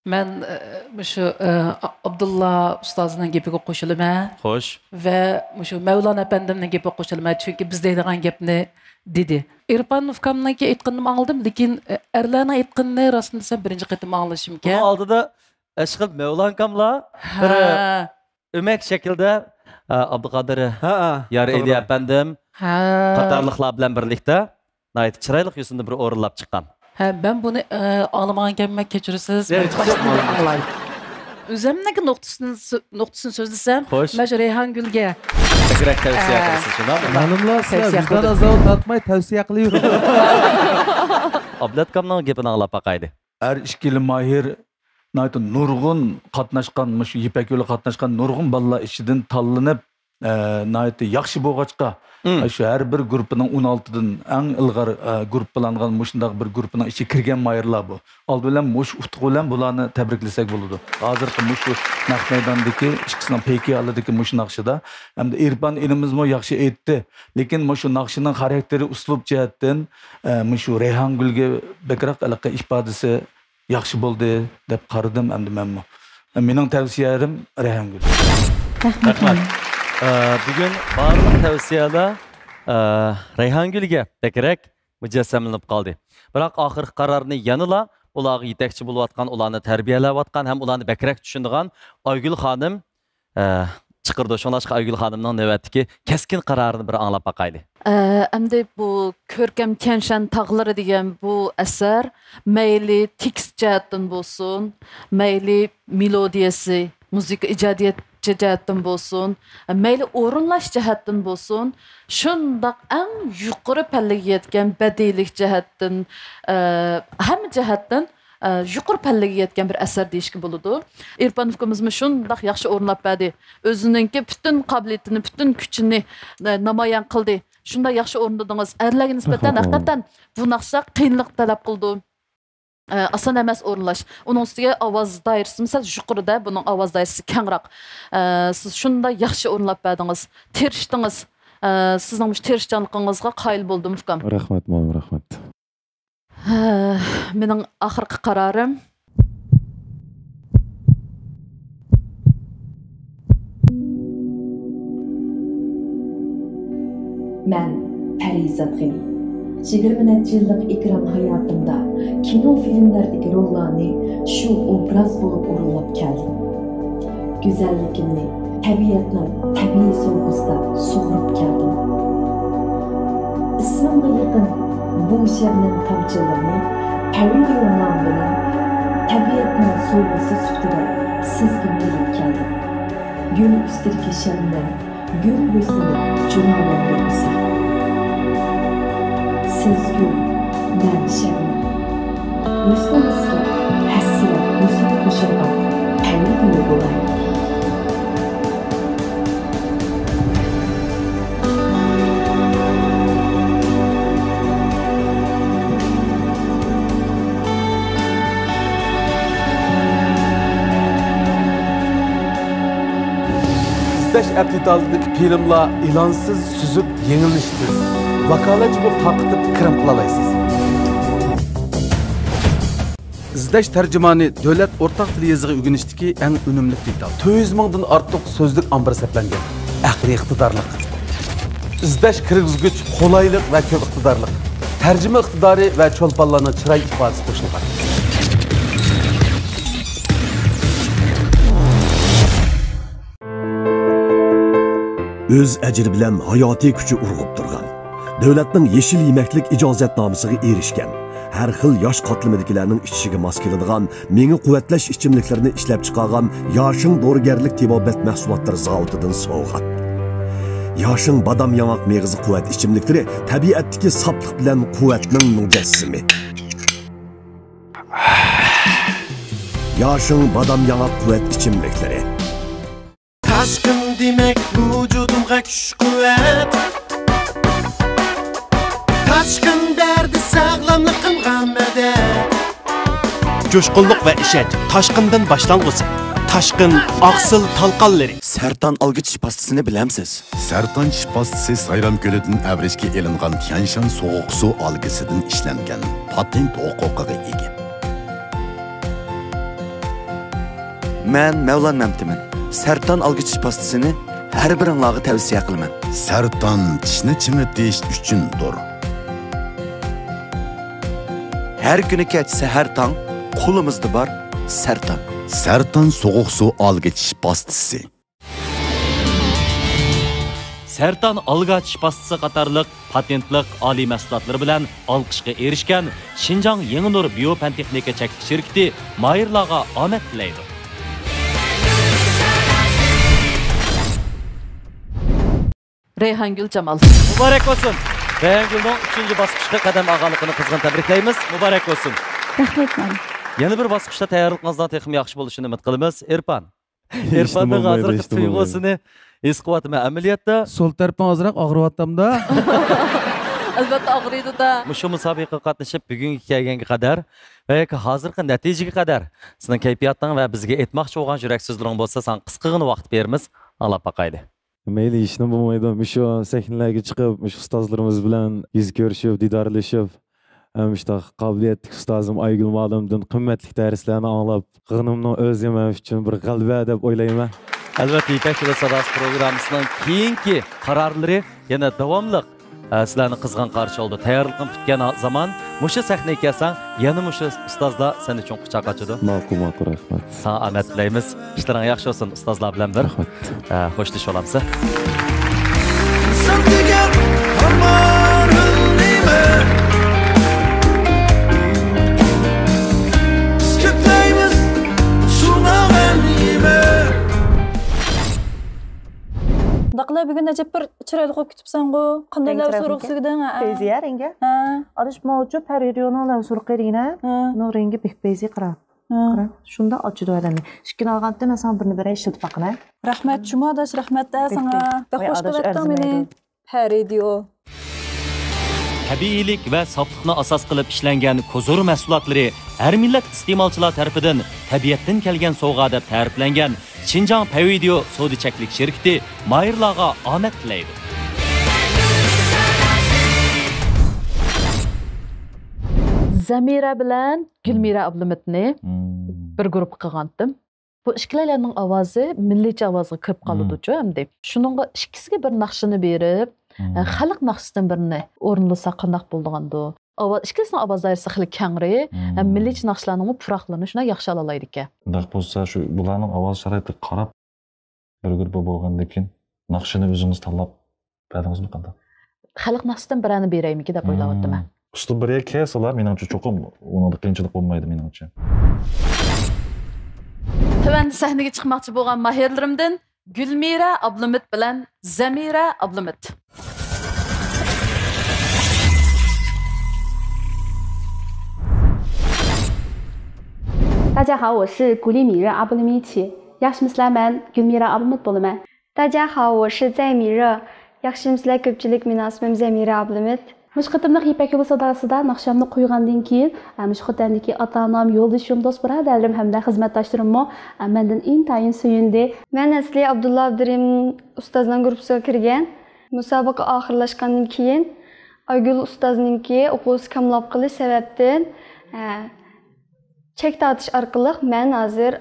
مەن، ئە، مۇشۇ، ئە، ئابدۇللا ئۇستازنىڭ گېپىگە قوشۇلىمەن. خوش. ۋە مۇشۇ مەۋلان ئەپەندىمنىڭ گېپىگە قوشۇلىمەن، چۈنكى بىز دەيدىغان گەپنى دېدى. ئېرپان ئۇكامنىڭكى ئېيتقىنىنىمۇ ئاڭلىدىم، لېكىن، ئە، ئەرلەرنىڭ ئېيتقىنىنى راستىنى دېسەم بىرىنچى قېتىم ئاڭلىشىمكەن. بۇنىڭ ئالدىدا ئەشقىل مەۋلان ئاكاملا بىر ھە. ئۆمەك شەكىلدە، ئە، ئابدۇقادىر ھە، ھە، يار توغرا. ئېدى ئەپەندىم ھە. قاتارلىقلار بىلەن بىرلىكتە ناھايىتى چىرايلىق يوسۇندا بىر ئورۇنلاپ چىققان. ھە، مەن بۇنى، ئە، ئاڭلىمىغانىكەنمەن، كەچۈرىسىز. يا، مەن يا، باشتىن يا. ئاڭلاي. ئۆزۈمنىڭكى نۇقتىسىنى سۆ-، نۇقتىسىنى سۆزلىسەم، خوش. مانا شۇ رەيھانگۈلگە. بەكرەك تەۋسىيە ئە. قىلىسىز، شۇنداقمۇ؟ خانىملار، سىلەر تەۋسىيە ۋىجدان قىلدىم. ئازابى تارتماي تەۋسىيە قىلىۋېرىڭ. ئابلەت ئاكامنىڭ گېپىنى ئاڭلاپ باقايلى. ھەر ئىككىلا ماھىر ناھايىتى نۇرغۇن قاتناشقان، مۇشۇ يىپەك يولىغا قاتناشقان نۇرغۇن بالىلار ئىچىدىن تاللىنىپ، ئە، ناھايىتى ياخشى بولغاچقا، مم. شۇ ھەر بىر گۇرۇپپىنىڭ ئون ئالتىدىن ئەڭ ئىلغار، ئە، گۇرۇپپىلانغان مۇشۇنداق بىر گۇرۇپپىنىڭ ئىچىگە كىرگەن ماھىرلار بۇ. ئالدى بىلەن مۇشۇ ئۇتۇق بىلەن بۇلارنى تەبرىكلىسەك بولىدۇ. ھازىرقى مۇشۇ نەق مەيداندىكى ئىككىسىنىڭ پەيكى ھالىدىكى مۇشۇ ناخشىدا. ئەمدى ئېرپان ئىنىمىزمۇ ياخشى ئېيتتى. لېكىن مۇشۇ ناخشىنىڭ خاراكتېرى، ئۇسلۇب جەھەتتىن، ئە، مۇشۇ رەيھانگۈلگە بەكرەك ھېلىقى ئىپادىسى ياخشى بولدى دەپ قارىدىم ئەمدى مەنمۇ. مېنىڭ تەۋسىيەم رەيھانگۈل. رەھمەت. رەھمەت. ئە، بۈگۈن بارلىق تەۋسىيەلەر، ئە، رەيھانگۈلگە بەكرەك مۇجەسسەملىنىپ قالدى. بىراق ئاخىرقى قارارنى يەنىلا ئۇلارغا يېتەكچى بولۇۋاتقان، ئۇلارنى تەربىيەلەۋاتقان ھەم ئۇلارنى بەكرەك چۈشىنىدىغان ئايگۈل خانىم ئە، چىقىرىدۇ. شۇڭلاشقا ئايگۈل خانىمنىڭ نۆۋەتتىكى كەسكىن قارارىنى بىر ئاڭلاپ باقايلى. ئە، ئەمدى بۇ كۆركەم تيەنشان تاغلىرى دېگەن بۇ ئەسەر مەيلى تېكىست جەھەتتىن بولسۇن، مەيلى مېلودىيەسى، مۇزىكا ئىجادىيەت جەھەتتىن بولسۇن، مەيلى ئورۇنلاش جەھەتتىن بولسۇن، شۇنداق ئەڭ يۇقىرى پەللىگە يەتكەن بەدىئىيلىك جەھەتتىن، ئە، ھەممە جەھەتتىن ئە، يۇقىرى پەللىگە يەتكەن بىر ئەسەر دېيىشكە بولىدۇ. ئېرپان ئۇكىمىزمۇ شۇنداق ياخشى ئورۇنلاپ بەردى. ئۆزىنىڭكى پۈتۈن قابىلىيىتىنى، پۈتۈن كۈچىنى، ئە، نامايان قىلدى. شۇنداق ياخشى ئورۇندىدىڭىز. ئەرلەرگە نىسبەتەن رەھمەت. ھەقىقەتەن بۇ ناخشا قىيىنلىق تەلەپ قىلىدۇ. ئە، ئاسان ئەمەس ئورۇنلاش. ئۇنىڭ ئۈستىگە ئاۋاز دائىرىسى، مىسال، يۇقىرىدا، بۇنىڭ ئاۋاز دائىرىسى كەڭرەك. ئە، سىز شۇنداق ياخشى ئورۇنلاپ بەردىڭىز. تىرىشتىڭىز. ئە، سىزنىڭ مۇشۇ تىرىشچانلىقىڭىزغا قايىل بولدۇم، ئۇكام. رەھمەت، مۇئەللىم، رەھمەت. ھە، مېنىڭ ئاخىرقى قارارىم. مەن پەرىزات غېنى. يىگىرمە نەچچە يىللىق ئېكران ھاياتىمدا كىنو، فىلىملەردىكى روللارنى شۇ ئوبراز بولۇپ ئورۇنلاپ كەلدىم. گۈزەللىكىمنى تەبىئەتنىڭ تەبىئىي سوۋغىسىدا سۇغۇرۇپ كەلدىم. ئىسمىمغا يېقىن بۇ شەبنەم تامچىلىرىنى پەۋىليون نامى بىلەن تەبىئەتنىڭ سوۋغىسى سۈپىتىدە سىزگىمۇ ئېلىپ كەلدىم. گۈل ئۈستىدىكى شەبنەم، گۈل ھۆسنىنىڭ جۇلالاندۇرغۇسى. سىز گۈل، مەن شەبنەم. ھۆسنىڭىزگە ھەسرەت، ھۆسن قوشۇلغان تەۋە گۈلى بولاي. ئىزدەش ئەپ دېتالىدىكى فىلىملار ئېلانسىز سۈزۈك، يېڭىلىشسىز، ۋاكالەتچى بولۇپ تارقىتىپ كىرىم قىلالايسىز. ئىزدەش تەرجىمانى دۆلەت ئورتاق تىل يېزىقى ئۆگىنىشتىكى ئەڭ ئۈنۈملۈك دېتال. تۆت يۈز مىڭدىن ئارتۇق سۆزلۈك ئامبىرى سەپلەنگەن. ئەقلىي ئىقتىدارلىق. ئىزدەش كىرگۈزگۈچ قولايلىق ۋە كۆپ ئىقتىدارلىق. تەرجىمە ئىقتىدارى ۋە چولپانلارنىڭ چىراي ئىپادىسى قوشۇلغان. ئۆز ئەجرى بىلەن ھاياتىي كۈچى ئۇرغۇپ تۇرغان، دۆلەتنىڭ يېشىل يېمەكلىك ئىجازەتنامىسىغا ئېرىشكەن، ھەر خىل ياش قاتلىمىدىكىلەرنىڭ ئىچىشىگە ماس كېلىدىغان مېڭە قۇۋۋەتلەش ئىچىملىكلىرىنى ئىشلەپچىقارغان ياشىڭ دورىگەرلىك تېبابەت مەھسۇلاتلىرى زاۋۇتىدىن سوۋغات. ياشىڭ بادام ياڭاق مېغىزى قۇۋۋەت ئىچىملىكلىرى تەبىئەتتىكى ساپلىق بىلەن قۇۋۋەتنىڭ مۇجەسسىمى. ياشىڭ بادام ياڭاق قۇۋۋەت ئىچىملىكلىرى. تاشقىن دېمەك ۋۇجۇدۇمغا كۈچ-قۇۋۋەت. تاشقىن بەردى ساغلاملىقىمغا مەدەت. جۇشقۇنلۇق ۋە ئىشەنچ تاشقىندىن باشلانغۇسى. تاشقىن ئاقسىل تالقانلىرى. سەرتان ئالگۈچ پاستىسىنى بىلەمسىز؟ سەرتان چىش پاستىسى سايرام كۆلىدىن ئەۋرىشكە ئېلىنغان تيەنشان سوغۇق سۇ ئالگىسىدىن ئىشلەنگەن، پاتېنت ھوقۇقىغا ئىگە. مەن مەۋلان مەمتىمىن. سەرتان ئالگۈچ چىش پاستىسىنى ھەر بىرىڭلارغا تەۋسىيە قىلىمەن. سەرتان چىشنى چىڭىتىش ئۈچۈندۇر. ھەر كۈنى كەچ سەھەر تاڭ، قولىمىزدا بار سەرتان. سەرتان سوغۇق سۇ ئالگۈچ چىش پاستىسى. سەرتان ئالگا چىش پاستىسى قاتارلىق پاتېنتلىق ئالىي مەھسۇلاتلىرى بىلەن ئالقىشقا ئېرىشكەن شىنجاڭ يېڭى نۇر بىيو پەن تېخنىكا چەكلىك شىركىتى ماھىرلارغا ئامەت تىلەيدۇ. رەيھانگۈل جامال. مۇبارەك بولسۇن! رەيھانگۈلنىڭ ئۈچىنچى باسقۇچقا قەدەم ئالغانلىقىنى قىزغىن تەبرىكلەيمىز. مۇبارەك بولسۇن! رەھمەت، مۇئەللىم. يەنە بىر باسقۇچتا تەييارلىقىڭىزنىڭ تېخىمۇ ياخشى بولۇشىنى ئۈمىد قىلىمىز. ئېرپان. ئېرپاننىڭ ھازىرقى تۇيغۇسىنى ھېس قىلىۋاتىمەن. ئەمەلىيەتتە سول تەرىپىڭ ئازراق ئاغرىۋاتامدا. ئەلۋەتتە ئاغرىيدۇ-دە. مۇشۇ مۇسابىقىگە قاتنىشىپ بۈگۈنگە كەلگەنگە قەدەر ۋە ياكى ھازىرقى نەتىجىگە قەدەر سېنىڭ كەيپىياتىڭ ۋە بىزگە ئېيتماقچى بولغان يۈرەك سۆزلىرىڭ بولسا ساڭا قىسقىغىنە ۋاقىت بېرىمىز. ئاڭلاپ باقايلى. مەيلى، ھېچنېمە بولمايدۇ. مۇشۇ سەھنىلەرگە چىقىپ، مۇشۇ ئۇستازلىرىمىز بىلەن يۈز كۆرۈشۈپ، دىدارلىشىپ، ھەم مۇشۇنداق قابىلىيەتلىك ئۇستازىم ئايگۈل مۇئەللىمدىن قىممەتلىك دەرسلەرنى ئاڭلاپ قىلغىنىمنىڭ ئۆزى مەن ئۈچۈن بىر غەلىبە دەپ ئويلايمەن. ئەلۋەتتە، يىپەك يولى ساداسى پروگراممىسىنىڭ كېيىنكى قارارلىرى يەنە داۋاملىق، ئە، سىلەرنى قىزغىن قارشى ئالىدۇ. تەييارلىقىڭ پۈتكەن زامان مۇشۇ سەھنىگە كەلسەڭ، يەنە مۇشۇ ئۇستازلار سەن ئۈچۈن قۇچاق ئاچىدۇ. ماقۇل، ماقۇل، رەھمەت. ساڭا ئامەت تىلەيمىز. ئىشلىرىڭ ياخشى بولسۇن، ئۇستازلار بىلەن بىر، رەھمەت. ئە، خوشلىشىۋالامسىز. سەن دېگەن ئارمان نېمە؟ بىز كۆكلەيمىز شۇ ناغەن يېمە. داقلا بۈگۈن ئەجەب بىر چىرايلىق بولۇپ كېتىپسەنغۇ. قانداق لەۋ سورۇق سۈگدۈڭ، ھە؟ بەيزى يا رەڭگە. ھە. ئاداش ماۋۇچۇ پەرىدىيونىڭ لەۋ سورۇقى دېگىنە. ھە. ئۇنىڭ رەڭگى بەك بەيزى قارا. ھە. قارا. شۇنداق ئاچىدۇ ئادەمنى. ئىككىنى ئالغانتىم، مەن ساڭا بىرنى بېرەي ئىشلىتىپ باققىنە. رەھمەت، جۇما ئاداش، رەھمەت دە ساڭا. بەك خۇش قىلىۋەتتىڭ مېنى. پەرىدىيو. تەبىئىيلىك ۋە ساپلىقنى ئاساس قىلىپ ئىشلەنگەن كوزۇر مەھسۇلاتلىرى ھەر مىللەت ئىستېمالچىلار تەرىپىدىن تەبىئەتتىن كەلگەن سوۋغا دەپ تەرىپلەنگەن شىنجاڭ پەيۋىدىيو سودا چەكلىك شىركىتى ماھىرلارغا ئامەت تىلەيدۇ. زەمىرە بىلەن گۈلمىرە ئابلىمىتنى بىر گۇرۇپپا قىلغانتىم. بۇ ئىككىلەيلەننىڭ ئاۋازى مىللىيچە ئاۋازغا كىرىپ قالىدۇچۇ ئەمدى. شۇنىڭغا ئىككىسىگە بىر ناخشىنى بېرىپ، ئە، خەلق ناخشىسىدىن بىرنى ئورۇنلىساق قانداق بولىدىغاندۇ؟ ئاۋاز، ئىككىلىسىنىڭ ئاۋاز دائىرىسى خېلى كەڭرى، ھەم مىللىيچە ناخشىلارنىڭمۇ پۇراقلىرىنى شۇنداق ياخشى ئالالايدىكەن. ئۇنداق بولسا، شۇ بۇلارنىڭ ئاۋاز شارائىتىغا قاراپ، بىر گۇرۇپپا بولغاندىن كېيىن ناخشىنى ئۆزىڭىز تاللاپ بەردىڭىزمۇ قانداق؟ خەلق ناخشىسىدىن بىرەرنى بېرەيمىكىن دەپ ئويلاۋاتىمەن. ئۇستا بىر يەرگە كەلسىلا، مېنىڭچە چوقۇم ئۇنىڭدا قىيىنچىلىق بولمايدۇ، مېنىڭچە. تۆۋەندە سەھنىگە چىقماقچى بولغان ماھىرلىرىمدىن گۈلمىرە ئابلىمىت بىلەن زەمىرە ئابلىمىت. 大家好，我是古丽米热阿布利米奇。 ياخشىمۇسىلەر، مەن گۈلمىرە ئابلىمىت بولىمەن. 大家好，我是在米热。 ياخشىمۇسىلەر كۆپچىلىك، مېنىڭ ئىسمىم زەمىرە ئابلىمىت. مۇشۇ قېتىملىق يىپەك يولى ساداسىدا ناخشامنى قويغاندىن كېيىن، ئە، مۇشۇ خوتەندىكى ئاتا-ئانام، يولدىشىم، دوست-بۇرادەرلىرىم ھەمدە خىزمەتداشلىرىممۇ، ئە، مەندىن ئىنتايىن سۆيۈندى. مەن ئەسلى ئابدۇللا ئابدۇرېھىم ئۇستازنىڭ گۇرۇپپىسىغا كىرگەن. مۇسابىقە ئاخىرلاشقاندىن كېيىن، ئايگۈل ئۇستازنىڭكى ئوقۇغۇسى كاملاپ قېلىش سەۋەبتىن، ئە، چەك تارتىش ئارقىلىق مەن ھازىر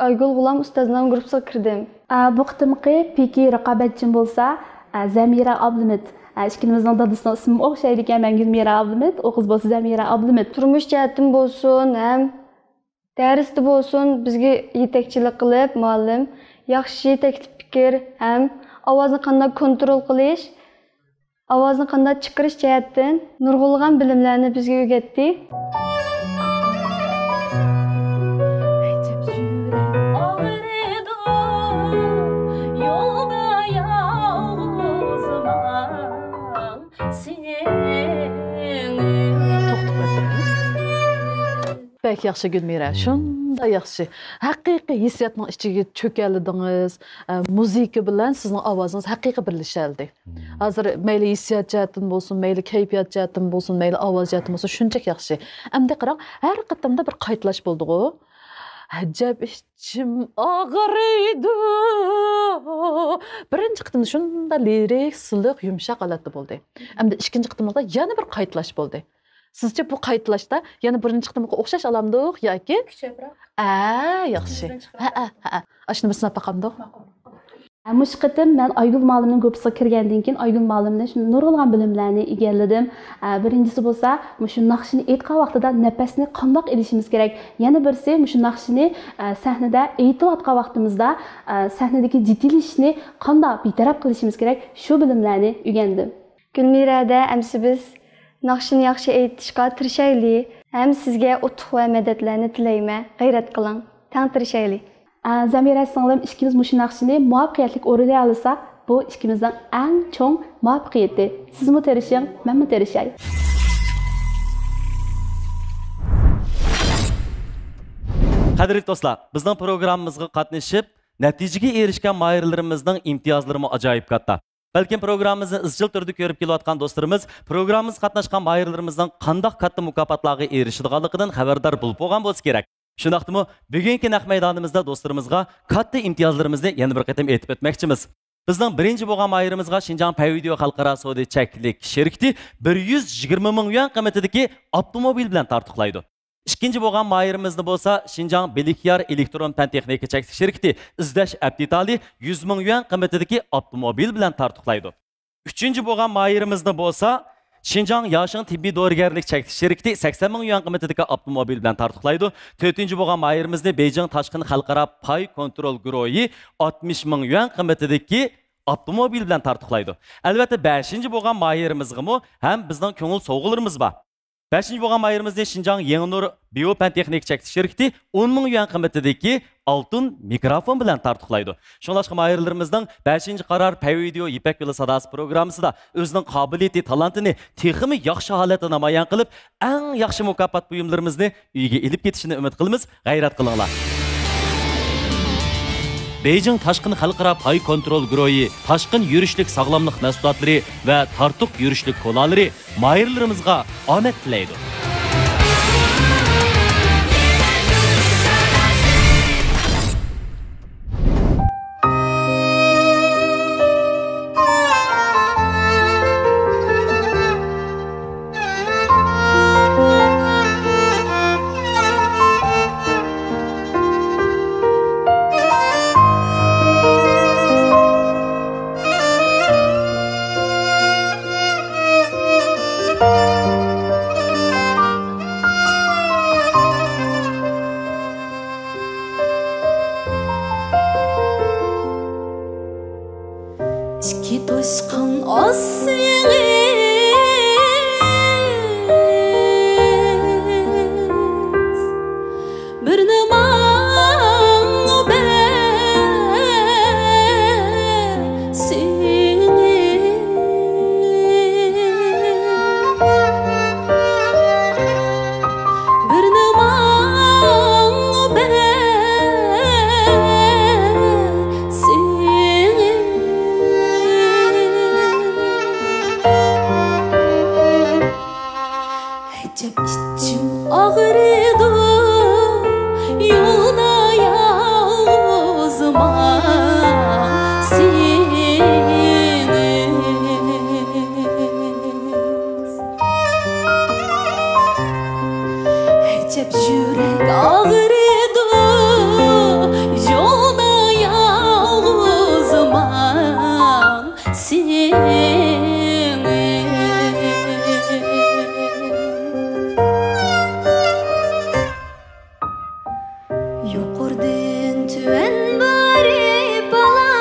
ئايگۈل غۇلام ئۇستازنىڭ گۇرۇپپىسىغا كىردىم. ئە، بۇ قېتىمقى پىكى رىقابەتچىم بولسا، ئە، زەمىرە ئابلىمىت. ئە، ئىككىمىزنىڭ دادىسىنىڭ ئىسمىمۇ ئوخشايدىكەن، مەن گۈلمىرە ئابلىمىت، ئۇ قىز بولسا زەمىرە ئابلىمىت. تۇرمۇش جەھەتتىن بولسۇن ھەم دەرستە بولسۇن بىزگە يېتەكچىلىك قىلىپ، مۇئەللىم ياخشى تەكلىپ پىكىر ھەم ئاۋازنى قانداق كونترول قىلىش، ئاۋازنى قانداق چىقىرىش جەھەتتىن نۇرغۇنلىغان بىلىملەرنى بىزگە ئۆگەتتى. ئاغرىيدۇ يولدا يالغۇز ماڭسىڭ. بەك ياخشى، گۈلمىرە. شۇنداق ياخشى. ھەقىقىي ھېسسىياتنىڭ ئىچىگە چۆكەلىدىڭىز. ئە، مۇزىكا بىلەن سىزنىڭ ئاۋازىڭىز ھەقىقىي بىرلىشەلدى. ھازىر مەيلى ھېسسىيات جەھەتتىن بولسۇن، مەيلى كەيپىيات جەھەتتىن بولسۇن، مەيلى ئاۋاز جەھەتتىن بولسۇن، شۇنچەك ياخشى. ئەمدى قاراڭ، ھەر قېتىمدا بىر قايتىلاش بولدىغۇ. ئەجەب ئىچىم ئاغرىيدۇ. بىرىنچى قېتىمدا شۇنداق لىرىك، سىلىق، يۇمشاق ھالەتتە بولدى. ئەمدى ئىككىنچى قېتىملىقتا يەنە بىر قايتىلاش بولدى. سىزچە بۇ قايتىلاشتا يەنە بىرىنچى قېتىمقىغا ئوخشاش ئالامدۇق ياكى؟ كۈچەپرەك. ئە، ياخشى. ھەئە، ھەئە. ئاشۇنى بىر سىناپ باقامدۇق؟ ماقۇل. مۇشۇ قېتىم مەن ئايگۈل مۇئەللىمنىڭ گۇرۇپپىسىغا كىرگەندىن كېيىن ئايگۈل مۇئەللىمدىن شۇ نۇرغۇنلىغان بىلىملەرنى ئىگىلىدىم. ئە، بىرىنچىسى بولسا، مۇشۇ ناخشىنى ئېيتقان ۋاقتىدا نەپەسنى قانداق ئېلىشىمىز كېرەك؟ يەنە بىرسى، مۇشۇ ناخشىنى، ئە، سەھنىدە ئېيتىۋاتقان ۋاقتىمىزدا، ئە، سەھنىدىكى جىددىيلىشىشنى قانداق بىتەرەپ قىلىشىمىز كېرەك؟ شۇ بىلىملەرنى ئۆگەندىم. گۈلمىرەدە ئەمىسە بىز ناخشىنى ياخشى ئېيتىشقا تىرىشايلى. ھەم سىزگە ئۇتۇق ۋە مەدەتلەرنى تىلەيمەن. غەيرەت قىلىڭ. تەڭ تىرىشايلى. ئە، زەمىرە سىڭلىم، ئىككىمىز مۇشۇ ناخشىنى مۇۋەپپەقىيەتلىك ئورۇنلىيالىساق، بۇ ئىككىمىزنىڭ ئەڭ چوڭ مۇۋەپپەقىيىتى. سىزمۇ تىرىشىڭ، مەنمۇ تىرىشاي. قەدىرلىك دوستلار، بىزنىڭ پروگراممىمىزغا قاتنىشىپ، نەتىجىگە ئېرىشكەن ماھىرلىرىمىزنىڭ ئىمتىيازلىرىمۇ ئاجايىپ كاتتا. بەلكىم پروگراممىمىزنى ئىزچىل تۈردە كۆرۈپ كېلىۋاتقان دوستلىرىمىز پروگراممىمىزغا قاتناشقان ماھىرلىرىمىزنىڭ قانداق كاتتا مۇكاپاتلارغا ئېرىشىدىغانلىقىدىن خەۋەردار بولۇپ بولغان بولسا كېرەك. شۇنداقتىمۇ بۈگۈنكى نەق مەيدانىمىزدا دوستلىرىمىزغا كاتتا ئىمتىيازلىرىمىزنى يەنە بىر قېتىم ئېيتىپ ئۆتمەكچىمىز. بىزنىڭ بىرىنچى بولغان ماھىرىمىزغا شىنجاڭ پەيۋىدىيو خەلقئارا سودا چەكلىك شىركىتى بىر يۈز يىگىرمە مىڭ يۈەن قىممىتىدىكى ئاپتوموبىل بىلەن تارتۇقلايدۇ. ئىككىنچى بولغان ماھىرىمىزنى بولسا شىنجاڭ بىلىكيار ئېلېكترون پەن تېخنىكا چەكلىك شىركىتى ئىزدەش ئەپتىتالى يۈز مىڭ يۈەن قىممىتىدىكى ئاپتوموبىل بىلەن تارتۇقلايدۇ. ئۈچىنچى بولغان ماھىرىمىزنى بولسا شىنجاڭ ياشىڭ تېببىي دورىگەرلىك چەكلىك شىركىتى سەكسەن مىڭ يۈەن قىممىتىدىكى ئاپتوموبىل بىلەن تارتۇقلايدۇ. تۆتىنچى بولغان ماھىرىمىزنى بېيجىڭ تاشقىن خەلقئارا پاي كونترول گۇرۇھى ئاتمىش مىڭ يۈەن قىممىتىدىكى ئاپتوموبىل بىلەن تارتۇقلايدۇ. ئەلۋەتتە، بەشىنچى بولغان ماھىرىمىزغىمۇ ھەم بىزنىڭ كۆڭۈل سوۋغىلىرىمىز بار. بەشىنچى بولغان ماھىرىمىزنى شىنجاڭ يېڭىنۇر بىيو پەن تېخنىكا چەكلىك شىركىتى ئون مىڭ يۈەن قىممىتىدىكى ئالتۇن مىكروفون بىلەن تارتۇقلايدۇ. شۇڭلاشقا ماھىرلىرىمىزنىڭ بەشىنچى قارار پەيۋىدېئو يىپەك يولى ساداسى پروگراممىسىدا ئۆزىنىڭ قابىلىيىتى، تالانتىنى تېخىمۇ ياخشى ھالەتتە نامايان قىلىپ، ئەڭ ياخشى مۇكاپات بۇيۇملىرىمىزنى ئۆيىگە ئېلىپ كېتىشىنى ئۈمىد قىلىمىز. غەيرەت قىلىڭلار! بېيجىڭ تاشقىن خەلقئارا پاي كونترول گۇرۇھى تاشقىن يۈرۈشلۈك ساغلاملىق مەھسۇلاتلىرى ۋە تارتۇق يۈرۈشلۈك كولالىرى ماھىرلىرىمىزغا ئامەت تىلەيدۇ. ئىككى توشقان ئالسىڭىز، بىرنى ماڭا بەرسىڭىز، بىرنى ماڭا بەرسىڭىز، ئەجەب ئىچىم ئاغرىدۇ يولدا يالغۇز ماڭسىڭىز. ئەجەب يۈرەك ئاغرىدۇ يولدا يالغۇز ماڭسىڭىز. يۇقىرىدىن تۆۋەن بېرىپ بالا،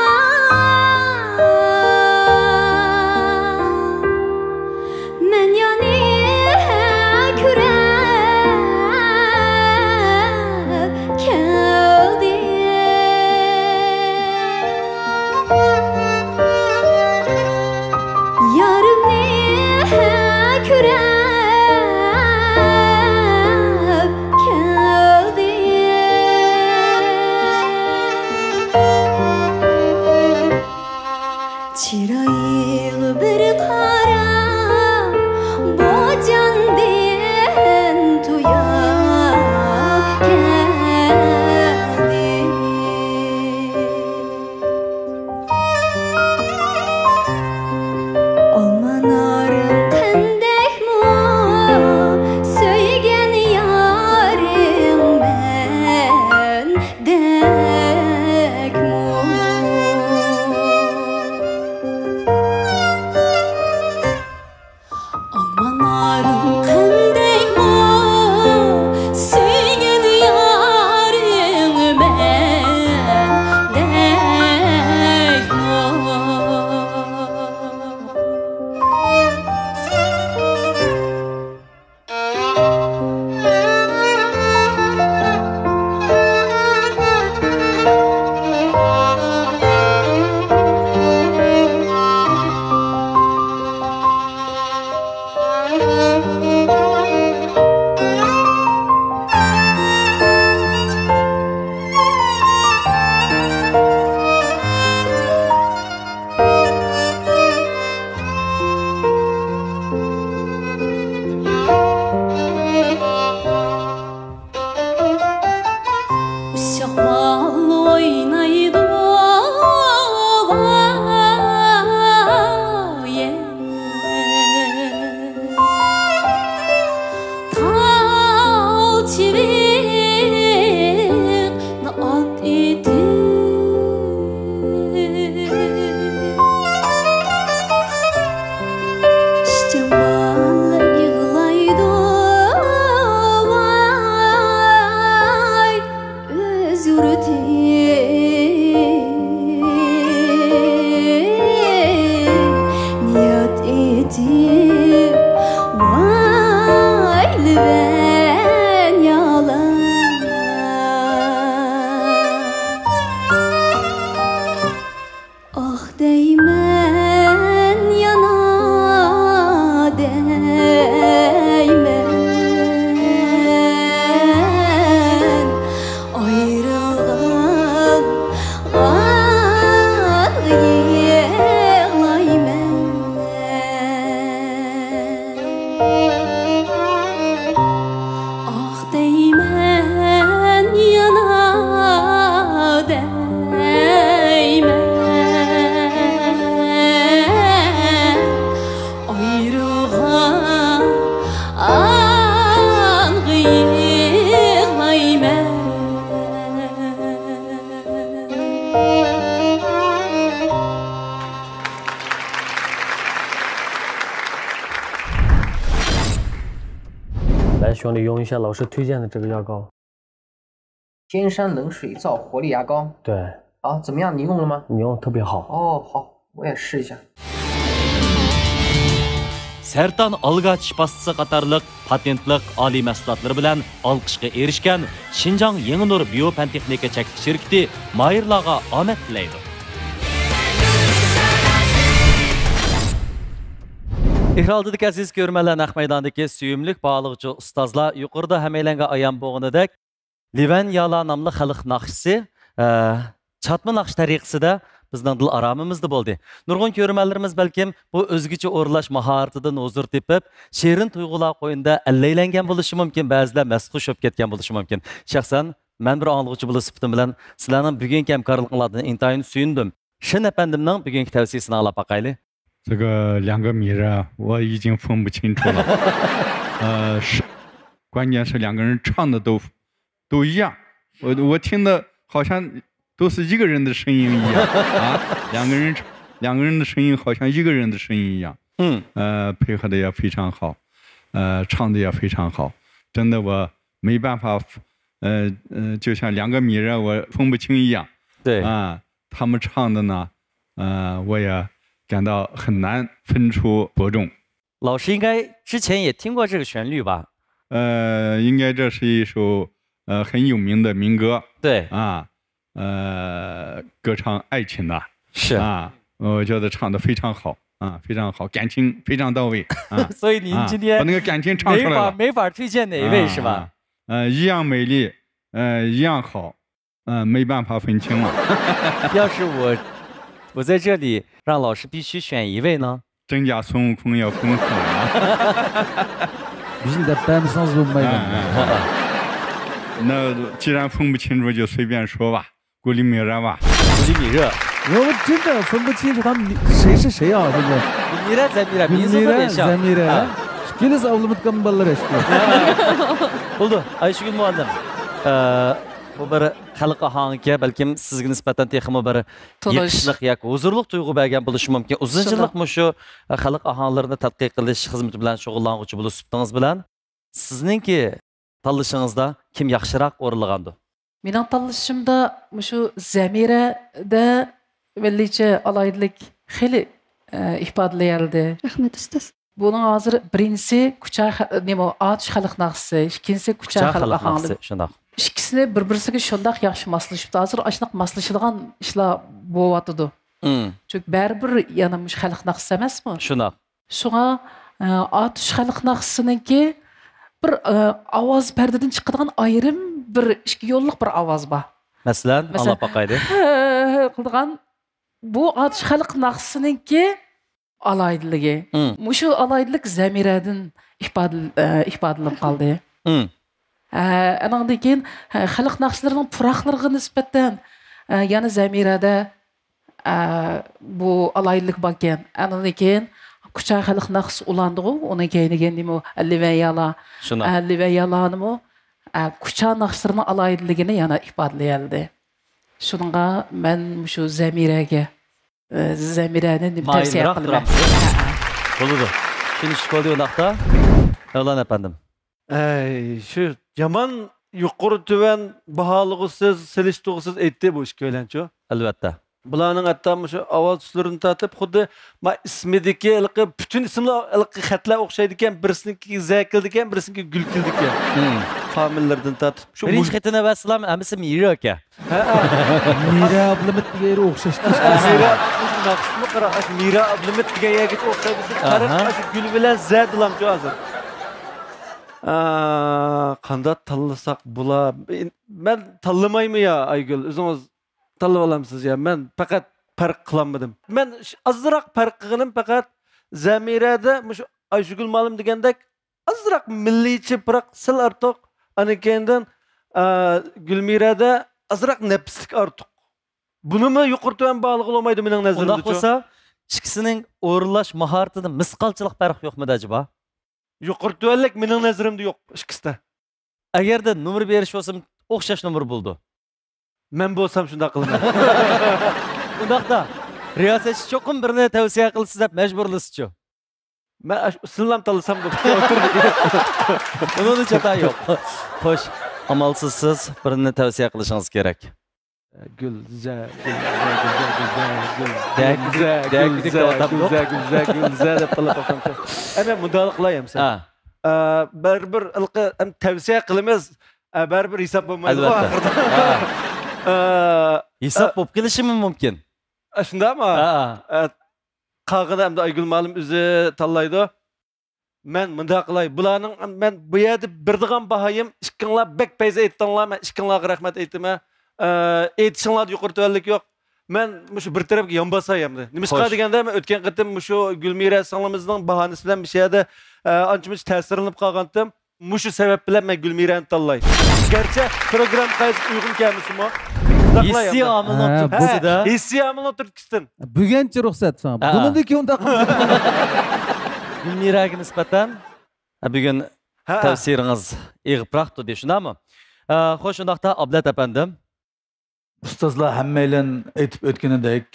مەن يەنە كۆرۈپ كەلدىم. يارىمنى كۆرۈپ كەلدىم. چىرايىغا بىر قاراپ، بۇ جاندىن تويۇپ كەلدىم. ئالما نارىڭ قانداقمۇ، سۆيگەن يارىڭ مەندەكمۇ؟ مەن يانا دەيمەن، ئايرىلغان ئانغا يىغلايمەن. ئاھ دەيمەن، يانا دەيمەن، ئايرىلغان ئانغا يىغلايمەن. Best Shorty 用一下老师推荐的这个牙膏。天山冷水皂活力牙膏。对。啊，怎么样？你用了吗？你用得特别好。哦，好，我也试一下。 سەرتان ئالگاچ پاستىسى قاتارلىق پاتېنتلىق ئالىي مەھسۇلاتلىرى بىلەن ئالقىشقا ئېرىشكەن شىنجاڭ يېڭى نۇر بىيو پەن تېخنىكا چەكلىك شىركىتى ماھىرلارغا ئامەت تىلەيدۇ. ئېكران ئالدىدىكى ئەزىز كۆرۈرمەنلەر، نەق مەيداندىكى سۆيۈملۈك باھالىغۇچى ئۇستازلار، يۇقىرىدا ھەممەيلەنگە ئايان بولغىنىدەك، لىۋەن يالا ناملىق خەلق ناخشىسى، ئە، چاتما ناخشا تەرىقىسىدە بىزنىڭ دىل ئارامىمىزدا بولدى. نۇرغۇن كۆرۈرمەنلىرىمىز بەلكىم بۇ ئۆزگىچە ئورۇنلاش ماھارىتىدىن ھۇزۇر تېپىپ، شېرىن تۇيغۇلار قوينىدا ئەللەيلەنگەن بولۇشى مۇمكىن، بەزىلەر مەستخۇش بولۇپ كەتكەن بولۇشى مۇمكىن. شەخسەن مەن بىر ئاڭلىغۇچى بولۇش سۈپىتىم بىلەن سىلەرنىڭ بۈگۈنكى ھەمكارلىقىڭلاردىن ئىنتايىن سۆيۈندۈم. شېن ئەپەندىمنىڭ بۈگۈنكى تەۋسىيىسىنى ئاڭلاپ باقايلى. 这个两个米热，我已经分不清楚了。呃，是，关键是两个人唱的都，都一样。我，我听的好像都是一个人的声音一样啊。两个人唱，两个人的声音好像一个人的声音一样。嗯。呃，配合的也非常好，呃，唱的也非常好。真的，我没办法，呃，呃，就像两个米热，我分不清一样。对。啊，他们唱的呢，呃，我也感到很难分出伯仲。 老师应该之前也听过这个旋律吧？呃，应该这是一首，呃，很有名的民歌。对。啊，呃，歌唱爱情的。是。啊，我觉得唱得非常好，啊，非常好，感情非常到位，啊。所以您今天啊，把那个感情唱出来了。没法，没法推荐哪一位，啊，是吧？啊，呃，一样美丽，呃，一样好， 嗯，没办法分清了。要是我，我在这里让老师必须选一位呢？真假孙悟空要公平啊。 بىزنى دەپ بەرمىسىڭىز بولمايدۇ. 嗯，嗯，嗯。那既然分不清楚，就随便说吧。古力米热吧。古力米热。 我们真的分不清楚他们谁是谁啊，真的。 گۈلمىرە، زەمىرە، مېنىڭ گۈلمىرە، زەمىرە. ھە. ئىككىلىسى ئابلىمىت كامباللار ئىشتە. بولدى، ئايشىگۈل مۇئەللىم. ئە، بۇ بىر خەلق ئاھاڭىكەن، بەلكىم سىزگە نىسبەتەن تېخىمۇ بىر تونۇش. يېقىشلىق ياكى ھۇزۇرلۇق تۇيغۇ بەرگەن بولۇشى مۇمكىن. ئۇزۇن شۇنداق. يىللىق مۇشۇ خەلق ئاھاڭلىرىنى تەتقىق قىلىش خىزمىتى بىلەن شۇغۇللانغۇچى بولۇش سۈپىتىڭىز بىلەن سىزنىڭكى تاللىشىڭىزدا كىم ياخشىراق ئورۇنلىغاندۇ؟ مېنىڭ تاللىشىمدا مۇشۇ زەمىرەدە مىللىيچە ئالاھىدىلىك خېلى، ئە، ئىپادىلىيەلدى. رەھمەت، ئۇستاز. بۇنىڭ ھازىر بىرىنچىسى كۇچا خە-، نېمە، ئاتۇش خەلق ناخشىسى، ئىككىنچىسى كۇچا كۇچا خەلق خەلق ئاھاڭلىرى. ناخشىسى، شۇنداق. ئىككىسىنى بىر-بىرسىگە شۇنداق ياخشى ماسلىشىپتۇ. ھازىر ئاشۇنداق ماسلىشىدىغان ئىشلار بولۇۋاتىدۇ. مم. چۈنكى بەرىبىر يەنە مۇشۇ خەلق ناخشىسى ئەمەسمۇ؟ شۇنداق. شۇڭا، ئە، ئاتۇش خەلق ناخشىسىنىڭكى بىر، ئە، ئاۋاز پەردىدىن چىقىدىغان ئايرىم بىر ئىككى يوللۇق بىر ئاۋاز بار. مەسىلەن، مەسىلەن، ئاڭلاپ باقايلى. ھە، ھە، ھە قىلىدىغان بۇ ئاتۇش خەلق ناخشىسىنىڭكى ئالاھىدىلىكى. مم. مۇشۇ ئالاھىدىلىك زەمىرەدىن ئىپادىل-، ئە، ئىپادىلىنىپ قالدى. مم. ئە، ئانىڭدىن كېيىن، ھە، خەلق ناخشىلىرىنىڭ پۇراقلىرىغا نىسبەتەن، ئە، يەنە زەمىرەدە، ئە، بۇ ئالاھىدىلىك باركەن. ئانىڭدىن كېيىن كۇچا خەلق ناخشىسى ئۇلاندىغۇ، ئۇنىڭ كەينىگە نېمە، لىۋەن يالا. شۇنداق. ئە، لىۋەن يالانىمۇ، ئە، كۇچا ناخشىلىرىنىڭ ئالاھىدىلىكىنى يەنە ئىپادىلىيەلىدى. شۇنىڭغا مەن مۇشۇ زەمىرەگە، ئە، زەمىرەنى نېمە تەۋسىيە قىلىمەن. مايىلراق تۇرامسىز؟ ھە، ھە. بولىدۇ. چۈشىنىشلىك بولدى ئۇنداقتا. مەۋلان ئەپەندىم. ئەي، شۇ يامان يۇقىرى تۆۋەن باھالىغۇسىز، سېلىشتۇرغۇسىز ئېيتتى بۇ ئىككىيلەنچۇ. ئەلۋەتتە. بۇلارنىڭ ھەتتا مۇشۇ ئاۋاز تۈسلىرىدىن تارتىپ، خۇددى ما ئىسمىدىكى ھېلىقى پۈتۈن ئىسىملار ھېلىقى خەتلەر ئوخشايدىكەن، بىرسىنىڭكى زە كېلىدىكەن، بىرسىنىڭكى گۈل كېلىدىكەن. مم. فامىلىلىرىدىن تارتىپ. شۇ بىرىنچى مۇ- خېتىنى ۋەسسالام، ھەممىسى مىرا ئىكەن. ھە، ھە. مىرا ئابلىمىت دېگەن يەر ئوخشاش. مىرا. ناخشىسىمۇ قارا، ئاشۇ مىرا ئابلىمىت دېگەن يەرگىچە ئوخشايدۇ. شۇ پەرق ئاھا. ئاشۇ گۈل بىلەن زە دېلامچۇ ھازىر. ئا، قانداق تاللىساق بولا؟ مەن تاللىمايمۇ يا، ئايگۈل؟ ئۆزىڭىز تاللىۋالامسىز يا؟ مەن پەقەت پەرق قىلالمىدىم. مەن ش-، ئازراق پەرق قىلغىنىم پەقەت زەمىرەدە مۇشۇ ئايشۇگۈل مۇئەللىم دېگەندەك ئازراق مىللىيچە، بىراق سەل ئارتۇق. ئاندىن كېيىندىن، ئا، گۈلمىرەدە ئازراق نەپىسلىك ئارتۇق. بۇنىمۇ يۇقىرى تۆۋەن باھالىغىلى بولمايدۇ مېنىڭ نەزىرىمدىچۇ. ئۇنداق بولسا، ئىككىسىنىڭ ئورۇنلاش ماھارىتىدە مىسقالچىلىق پەرق يوقمىدى ئەجەبا؟ يۇقىرى تۆۋەنلىك مېنىڭ نەزىرىمدە يوق ئىككىسىدە. ئەگەردە نومۇر بېرىش بولسا، ئوخشاش نومۇر بولىدۇ. مەن بولسام شۇنداق قىلىمەن. ئۇنداقتا، رىياسەتچى چوقۇم بىرنى تەۋسىيە قىلسىز دەپ مەجبۇرلىسىچۇ؟ مەن ئاش-، سىلىلام تاللىسام بولدى. ئۇنىڭدا چاتا يوق. خوش، ئامالسىز سىز بىرنى تەۋسىيە قىلىشىڭىز كېرەك. گۈلزە، گۈلزە، گۈلزە، گۈلزە، گۈل. دەك-، گۈلزە، دەك-، گۈلزە، دەك-، گۈلزە، گۈلزە، گۈلزە دەپ قىلىپ قويسامچۇ. ئەمە مۇنداق قىلاي ئەمسە. ھە. ئە، بەرىبىر ھېلىقى، ئەم، تەۋسىيە قىلىمىز. ئە، بەرىبىر ھېساب بولمايدۇ ئەلۋەتتە. ئاخىرىدا. ھە. ئە، ھېساب ئە، بولۇپ قېلىشىمۇ مۇمكىن. ئە، شۇنداقمۇ؟ ھە. ئە، قالغىنى ئەمدى ئايگۈل مۇئەللىم ئۆزى تاللايدۇ. مەن مۇنداق قىلاي، بۇلارنىڭ، مەن بۇ يەردە بېرىدىغان باھايىم، ئىككىڭلار بەك پەيزى ئېيتتىڭلار، مەن ئىككىڭلارغا رەھمەت ئېيتىمەن. ئە، ئېيتىشىڭلاردا يۇقىرى تۆۋەنلىك يوق. مەن مۇشۇ بىر تەرەپكە يان باساي ئەمدى. نېمىشقا خوش. دېگەندە، مەن ئۆتكەن قېتىم مۇشۇ گۈلمىرە سىڭلىمىزنىڭ باھانىسى بىلەن مۇشۇ يەردە، ئە، ئانچە-مۇنچە تەسىرلىنىپ قالغانتىم. مۇشۇ سەۋەب بىلەن مەن گۈلمىرەنى تاللاي. گەرچە پروگرامما قايسى ئۇيغۇن كەلمىسىمۇ، شۇنداقلا ھېسسىي يەنە. ئامىلنىڭ ھە، تۈرتكىسىدە. ھە، ھېسسىي ئامىلنىڭ تۈرتكىسىدىن. بۈگۈنچە رۇخسەت ساڭا. ھە. بۇنىڭدىن كېيىن ئۇنداق قىلما. گۈلمىرەگە نىسبەتەن، ھە، بۈگۈن ھە. تەۋسىيىڭىز ئېغىپراق تۇردى، شۇنداقمۇ؟ ھە، خوش، ئۇنداقتا ئابلەت ئەپەندىم. ئۇستازلار ھەممەيلەن ئېيتىپ ئۆتكىنىدەك،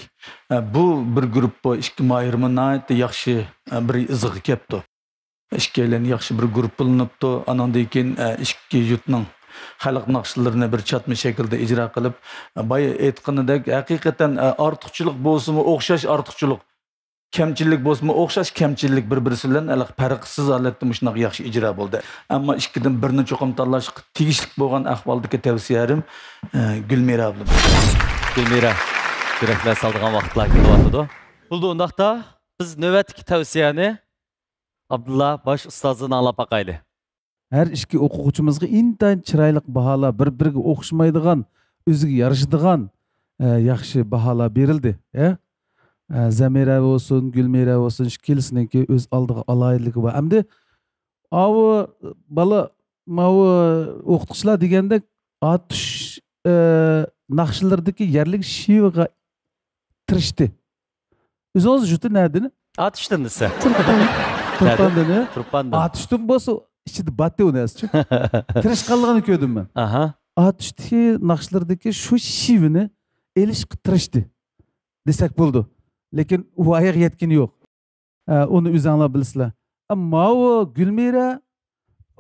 ئە، بۇ بىر گۇرۇپپا ئىككى ماھىرمۇ ناھايىتى ياخشى، ئە، بىر ئىزىغا كەپتۇ. ئىككىيلەن ياخشى بىر گۇرۇپپىلىنىپتۇ. ئانىڭدىن كېيىن، ئە، ئىككى يۇرتنىڭ خەلق ناخشىلىرىنى بىر چاتما شەكىلدە ئىجرا قىلىپ، ئە، بايا ئېيتقىنىدەك، ھەقىقەتەن، ئە، ئارتۇقچىلىق بولسىمۇ ئوخشاش ئارتۇقچىلىق، كەمچىلىك بولسىمۇ ئوخشاش كەمچىلىك بىر-بىرسى بىلەن ھېلىقى پەرقسىز ھالەتتە مۇشۇنداق ياخشى ئىجرا بولدى. ئەمما ئىككىدىن بىرنى چوقۇم تاللاشقا تېگىشلىك بولغان ئەھۋالدىكى تەۋسىيەم، ئە، گۈلمىرە ئابلىم. گۈلمىرە، يۈرەكلەر سالىدىغان ۋاقىتلار كېلىۋاتىدۇ. بولدى، ئۇنداقتا بىز نۆۋەتتىكى تەۋسىيەنى ئابدۇللا باش ئۇستازدىن ئاڭلاپ باقايلى. ھەر ئىككى ئوقۇغۇچىمىزغا ئىنتايىن چىرايلىق باھالار، بىر-بىرىگە ئوخشىمايدىغان، ئۆزىگە يارىشىدىغان، ئە، ياخشى باھالار بېرىلدى، ھە؟ ئە، زەمىرە بولسۇن، گۈلمىرە بولسۇن، ئىككىلىسىنىڭكى ئۆز ئالدىغا ئالاھىدىلىكى بار. ئەمدى ئاۋۇ بالا، ماۋۇ ئوقۇتقۇچىلار دېگەندەك ئاتۇش، ئە، ناخشىلىرىدىكى يەرلىك شېۋىغا تىرىشتى. ئۆزىڭىز يۇرتى نەدىن؟ ئاتۇشتىن دېسە. تۇرپان. تۇرپاندىن. تۇرپاندىن. ئاتۇشتىن بولسا ئىچىدە باتتى ئۇ نەرسىچۇ. تىرىشقانلىقىنى كۆردۈم مەن. ئاھا. ئاتۇشتىكى ناخشىلىرىدىكى شۇ شېۋىنى ئېلىشقا تىرىشتى دېسەك بولىدۇ. لېكىن ئۇ ئاياغ يەتكىنى يوق. ئە، ئۇنى ئۆزۈڭلار بىلىسىلەر. ئە، ماۋۇ گۈلمىرە،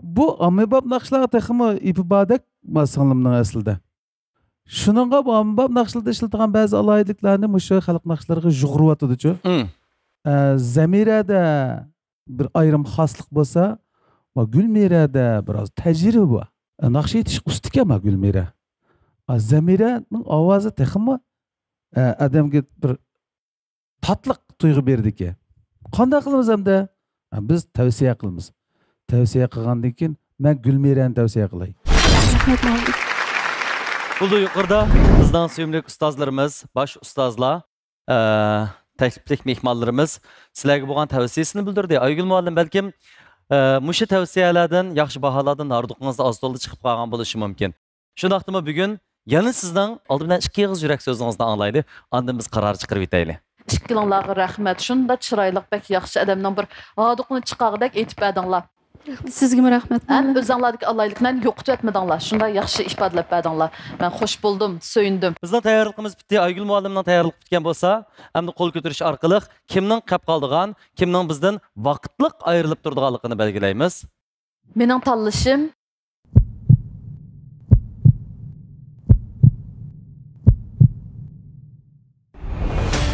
بۇ ئاممىباب ناخشىلارغا تېخىمۇ ئېپى باردەك، ما سىڭلىمنىڭ ئەسلىدە. شۇنىڭغا بۇ ئاممىباب ناخشىلاردا ئىشلىتىدىغان بەزى ئالاھىدىلىكلەرنى مۇشۇ خەلق ناخشىلىرىغا يۇغۇرۇۋاتىدۇچۇ. ئە، زەمىرەدە بىر ئايرىم خاسلىق بولسا، ما گۈلمىرەدە بىراز تەجرىبە بار. ئە، ناخشا ئېيتىشقا ئۇستىكەن ما گۈلمىرە. ئە، زەمىرەنىڭ ئاۋازى تېخىمۇ، ئە، ئادەمگە بىر تاتلىق تۇيغۇ بېرىدىكەن. قانداق قىلىمىز ئەمدى؟ ھە، بىز تەۋسىيە قىلىمىز. تەۋسىيە قىلغاندىن كېيىن مەن گۈلمىرەنى تەۋسىيە قىلاي. رەھمەت، ماۋۇ. بولدى، يۇقىرىدا بىزنىڭ سۆيۈملۈك ئۇستازلىرىمىز، باش ئۇستازلار، ئە، تەكلىپلىك مېھمانلىرىمىز سىلەرگە بولغان تەۋسىيىسىنى بىلدۈردى. ئايگۈل مۇئەللىم، بەلكىم، ئە، مۇشۇ تەۋسىيەلەردىن، ياخشى باھالاردىن ھاردۇقىڭىزدا ئاز-تولا چىقىپ قالغان بولۇشى مۇمكىن. شۇنداقتىمۇ بۈگۈن يەنە سىزنىڭ ئالدى بىلەن ئىككى ئېغىز يۈرەك سۆزىڭىزنى ئاڭلايلى، ئاندىن بىز قارار چىقىرىۋېتەيلى. ئىككىلىڭلارغا رەھمەت، شۇنداق چىرايلىق، بەك ياخشى ئادەمنىڭ بىر ھاردۇقىنى چىقارغۇدەك ئېيتىپ بەردىڭلار. سىزگىمۇ رەھمەت. ھەم ئۆزۈڭلاردىكى ئالاھىدىلىكلەرنى يوقىتىۋەتمىدىڭلار، شۇنداق ياخشى ئىپادىلەپ بەردىڭلار. مەن خوش بولدۇم، سۆيۈندۈم. بىزنىڭ تەييارلىقىمىز پۈتتى، ئايگۈل مۇئەللىمنىڭ تەييارلىقى پۈتكەن بولسا، ئەمدى قول كۆتۈرۈش ئارقىلىق كىمنىڭ قېپ قالىدىغان، كىمنىڭ بىزدىن ۋاقىتلىق ئايرىلىپ تۇرىدىغانلىقىنى بەلگىلەيمىز. مېنىڭ تاللىشىم.